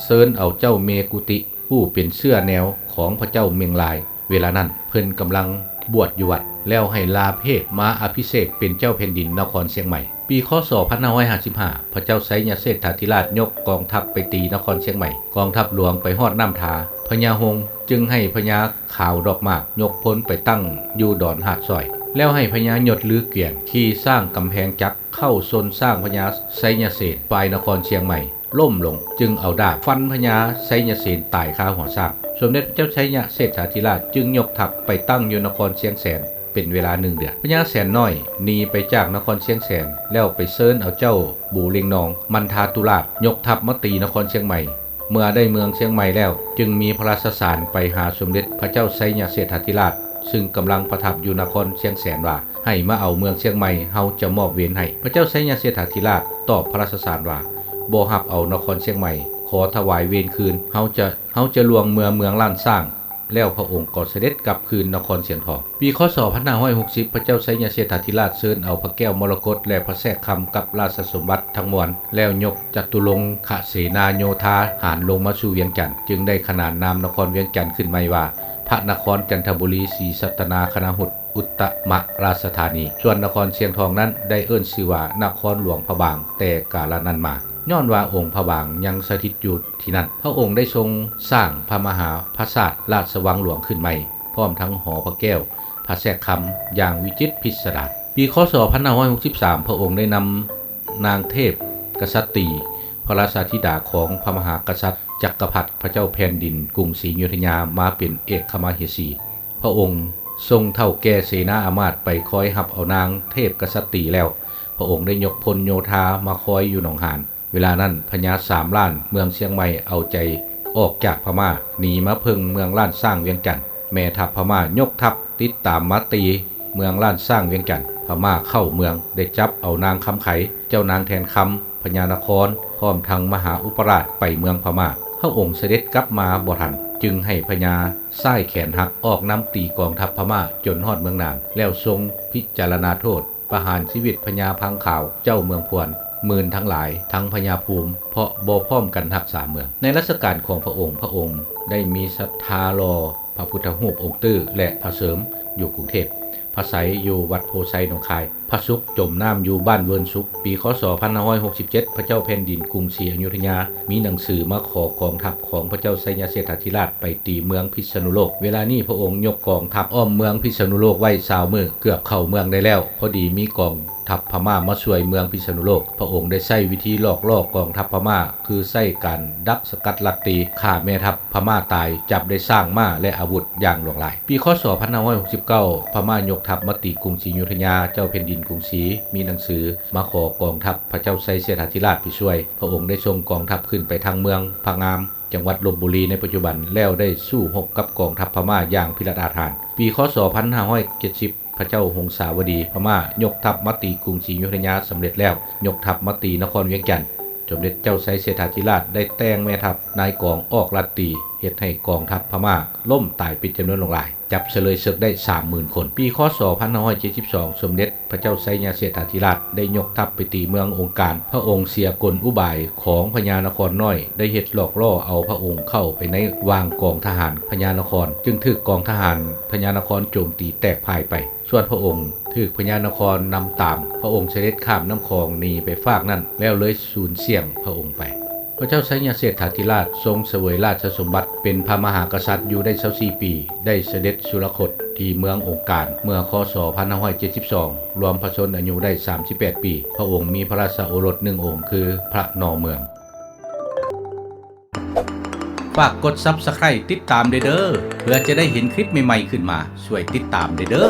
ເຊີນເອົາເຈົ້າເມກຸຕິ ຜູ້ເປັນເຊື້ອແນວຂອງພະເຈົ້າເມັງລາຍ ເວລານັ້ນເພິ່ນກຳລັງບວດຢູ່ວັດ ແລ້ວໃຫ້ລາເພດມາອະພິເສກເປັນເຈົ້າແຜ່ນດິນນະຄອນຊຽງໃໝ່. ປີ ຄ.ສ. ພັນຫ້າຮ້ອຍຫ້າສິບຫ້າ ພະເຈົ້າໄຊຍະເສດຖາທິລາດຍົກກອງທັບໄປຕີນະຄອນຊຽງໃໝ່. ກອງທັບຫຼວງໄປຮອດນ້ຳທາ, ພະຍາຫົງຈຶ່ງໃຫ້ພະຍາຂາວດອກໝາກຍົກພົນໄປຕັ້ງຢູ່ດອນຫາດສອຍ, ແລ້ວໃຫ້ພະຍາຍົດລືກວຽນຂີ່ຊ້າງກຳແພງຈັກເຂົ້າຊົນຊ້າງພະຍາໄຊຍະເສນຝ່າຍນະຄອນຊຽງໃໝ່ ລົ້ມລົງ ຈຶ່ງເອົາດາບຟັນພະຍາໄຊຍະເສນຕາຍຄາຫົວຊ້າງ. ສົມເດັດພະເຈົ້າໄຊຍະເສດຖາທິລາດຈຶ່ງຍົກທັບໄປຕັ້ງຢູ່ນະຄອນຊຽງແສນເປັນເວລາໜຶ່ງເດືອນ. ພະຍາແສນນ້ອຍໜີໄປຈາກນະຄອນຊຽງແສນ ແລ້ວໄປເຊີນເອົາເຈົ້າບູເລັງນອງ ມັນທາຕຸລາດ ຍົກທັບມາຕີນະຄອນຊຽງໃໝ່. ເມື່ອໄດ້ເມືອງຊຽງໃໝ່ແລ້ວ ຈຶ່ງມີພະລາຊະສານໄປຫາສົມເດັດພະເຈົ້າໄຊຍະເສດຖາທິລາດ ຊຶ່ງກຳລັງປະທັບຢູ່ນະຄອນຊຽງແສນວ່າ ໃຫ້ມາເອົາເມືອງຊຽງໃໝ່ ເຮົາຈະມອບເວນໃຫ້. ພະເຈົ້າໄຊຍະເສດຖາທິລາດຕອບພະລາຊະສານວ່າ ບໍ່ຮັບເອົານະຄອນຊຽງໃໝ່, ຂໍຖວາຍເວນຄືນ, ເຮົາຈະ, ເຮົາຈະລ່ວງເມືອເມືອງລ້ານຊ້າງ. ແລ້ວພະອົງກໍສະເດັດກັບຄືນນະຄອນຊຽງທອງ. ປີ ຄ.ສ. ພັນຫ້າຮ້ອຍຫົກສິບ ພະເຈົ້າໄຊຍະເສດຖາທິລາດເຊີນເອົາພະແກ້ວມໍລະກົດ ແລະ ພະແຊກຄຳກັບລາຊະສົມບັດທັງມວນ ແລ້ວຍົກຈະຕຸລົງຄະເສນາໂຍທາຫານລົງມາສູ່ວຽງຈັນ, ຈຶ່ງໄດ້ຂະໜານນາມນະຄອນວຽງຈັນຂຶ້ນໃໝ່ວ່າ ພະນະຄອນຈັນທະບູລີສີສັດຕະນາຄະນາຫຸດ ອຸດຕະມະລາຊະທານີ, ສ່ວນນະຄອນຊຽງທອງນັ້ນໄດ້ເອີ້ນຊື່ວ່ານະຄອນຫຼວງພະບາງແຕ່ກາລະນັ້ນມາ, ຍ້ອນວ່າອົງພະບາງຍັງສະຖິດຢູ່ທີ່ນັ້ນ. ພະອົງໄດ້ຊົງສ້າງພະມະຫາປາສາດລາຊະວັງຫຼວງຂຶ້ນໃໝ່ ພ້ອມທັງຫໍພະແກ້ວ, ພະແຊກຄຳ ຢ່າງວິຈິດພິດສະດານ. ປີ ຄ.ສ. ພັນຫ້າຮ້ອຍຫົກສິບສາມ ພະອົງໄດ້ນຳນາງເທບກະສັດຕີ ພະລາຊາທິດາຂອງພະມະຫາກະສັດຈັກກະພັດ ພະເຈົ້າແຜ່ນດິນກຸງສີຢູ່ທະຍາ ມາເປັນເອກຄະມະເຫສີ. ພະອົງສົ່ງເຖົ້າແກ່ເສນາອາມາດໄປຄອຍຮັບເອົານາງເທບກະສັດຕີແລ້ວ, ພະອົງໄດ້ຍົກພົນໂຍທາມາຄອຍຢູ່ໜອງຫານ. ເວລານັ້ນພະຍາສາມລ້ານເມືອງຊຽງໃໝ່ເອົາໃຈອອກຈາກພະມ້າ, ໜີມາເພິ່ງເມືອງລ້ານຊ້າງວຽງຈັນ. ແມ່ທັບພະມ້າຍົກທັບຕິດຕາມມາຕີເມືອງລ້ານຊ້າງວຽງຈັນ. ພະມ້າເຂົ້າເມືອງໄດ້ຈັບເອົານາງຄຳໄຂ ເຈົ້ານາງແທນຄຳ ພະຍານະຄອນ ພ້ອມທັງມະຫາອຸປະລາດໄປເມືອງພະມ້າ. ພະອົງສະເດັດກັບມາບໍ່ທັນ, ຈຶ່ງໃຫ້ພະຍາຊ້າຍແຂນຫັກອອກນຳຕີກອງທັບພະມ້າຈົນຮອດເມືອງນານ, ແລ້ວຊົງພິຈາລະນາໂທດປະຫານຊີວິດພະຍາພັງຂາວ ເຈົ້າເມືອງພວນໝື່ນທັງຫຼາຍ, ທັງພະຍາພູມ, ເພາະບໍ່ພ້ອມກັນຮັກສາເມືອງ. ໃນລັດຊະການຂອງພະອົງ, ພະອົງໄດ້ມີສັດທາຫຼໍ່ພະພຸດທະຮູບອົງຕື້ ແລະ ພະເສີມຢູ່ກຸງເທບ, ພະໄສຢູ່ວັດໂພໄຊໜອງຄາຍ, ພະສຸກຈົມນ້ຳຢູ່ບ້ານເວີນສຸກ. ປີ ຄ.ສ. ພັນຫ້າຮ້ອຍຫົກສິບເຈັດ ພະເຈົ້າແຜ່ນດິນກຸງສີອະຍຸທະຍາມີໜັງສືມາຂໍກອງທັບຂອງພະເຈົ້າໄຊຍະເສດຖາທິລາດໄປຕີເມືອງພິດສະນຸໂລກ. ເວລານີ້ພະອົງຍົກກອງທັບອ້ອມເມືອງພິດສະນຸໂລກໄວ້ຊາວມື້, ເກືອບເຂົ້າເມືອງໄດ້ແລ້ວ, ພໍດີມີກອງທັບພະມ້າມາຊ່ວຍເມືອງພິດສະນຸໂລກ. ພະອົງໄດ້ໃຊ້ວິທີຫຼອກລ່ອກອງທັບພະມ້າ, ຄືໃຊ້ການດັກສະກັດລັດຕີ, ຂ້າແມ່ທັບພະມ້າຕາຍ, ຈັບໄດ້ຊ້າງ, ມ້າ ແລະ ອາວຸດຢ່າງຫຼວງຫຼາຍ. ປີ ຄ.ສ. ພັນຫ້າຮ້ອຍຫົກສິບເກົ້າ ພະມ້າຍົກທັບມາຕີກຸງສີອະຍຸທະຍາ, ເຈົ້າແຜ່ນດິນກຸງສີມີໜັງສືມາຂໍກອງທັບພະເຈົ້າໄຊເສດຖາທິລາດໄປຊ່ວຍ. ພະອົງໄດ້ສົ່ງກອງທັບຂຶ້ນໄປທາງເມືອງພະງາມ ຈັງຫວັດລົບບຸລີໃນປັດຈຸບັນ, ແລ້ວໄດ້ສູ້ຮົບກັບກອງທັບພະມ້າຢ່າງພິລັດອາດຫານ. ປີ ຄ.ສ. ພັນຫ້າຮ້ອຍເຈັດສິບ ພະເຈົ້າຫົງສາວະດີພະມ້າຍົກທັບມາຕີກຸງສີອະຍຸທະຍາສຳເລັດແລ້ວ, ຍົກທັບມາຕີນະຄອນວຽງຈັນ. ສົມເດັດເຈົ້າໄຊເສດຖາທິລາດໄດ້ແຕ່ງແມ່ທັບນາຍກອງອອກລັດຕີ ເຮັດໃຫ້ກອງທັບພະມ້າລົ້ມຕາຍເປັນຈຳນວນຫຼວງຫຼາຍ, ຈັບສະເລີຍເສິກໄດ້ສາມໝື່ນຄົນ. ປີ ຄ.ສ. ພັນຫ້າຮ້ອຍເຈັດສິບສອງ ສົມເດັດພະເຈົ້າໄຊຍະເສດຖາທິລາດໄດ້ຍົກທັບໄປຕີເມືອງອົງການ. ພະອົງເສຍກົນອຸບາຍຂອງພະຍານະຄອນນ້ອຍ ໄດ້ເຮັດຫຼອກລ່ອເອົາພະອົງເຂົ້າໄປໃນຫວ່າງກອງທະຫານພະຍານະຄອນ, ຈຶ່ງຖືກກອງທະຫານພະຍານະຄອນໂຈມຕີແຕກພ່າຍໄປ. ສ່ວນພະອົງຖືກພະຍານະຄອນນຳຕາມ, ພະອົງສະເດັດຂ້າມນ້ຳຂອງໜີໄປຟາກນັ້ນ ແລ້ວເລີຍສູນສ່ຽງພະອົງໄປ. ພະເຈົ້າໄຊຍະເສດຖາທິລາດຊົງສະເຫວີຍລາຊະສົມບັດເປັນພະມະຫາກະສັດຢູ່ໄດ້ຊາວສີ່ປີ, ໄດ້ສະເດັດສຸລະຄົດທີ່ເມືອງອົງການເມື່ອ ຄ.ສ. ພັນຫ້າຮ້ອຍເຈັດສິບສອງ ລວມພະຊົນອາຍຸໄດ້ສາມສິບແປດປີ. ພະອົງມີພະລາຊາໂອລົດໜຶ່ງອົງ ຄືພະນໍເມືອງ. ຝາກກົດ Subscribe ຕິດຕາມແດ່ເດີ ເພື່ອຈະໄດ້ເຫັນຄລິບໃໝ່ໆຂຶ້ນມາ. ຊ່ວຍຕິດຕາມແດ່ເດີ.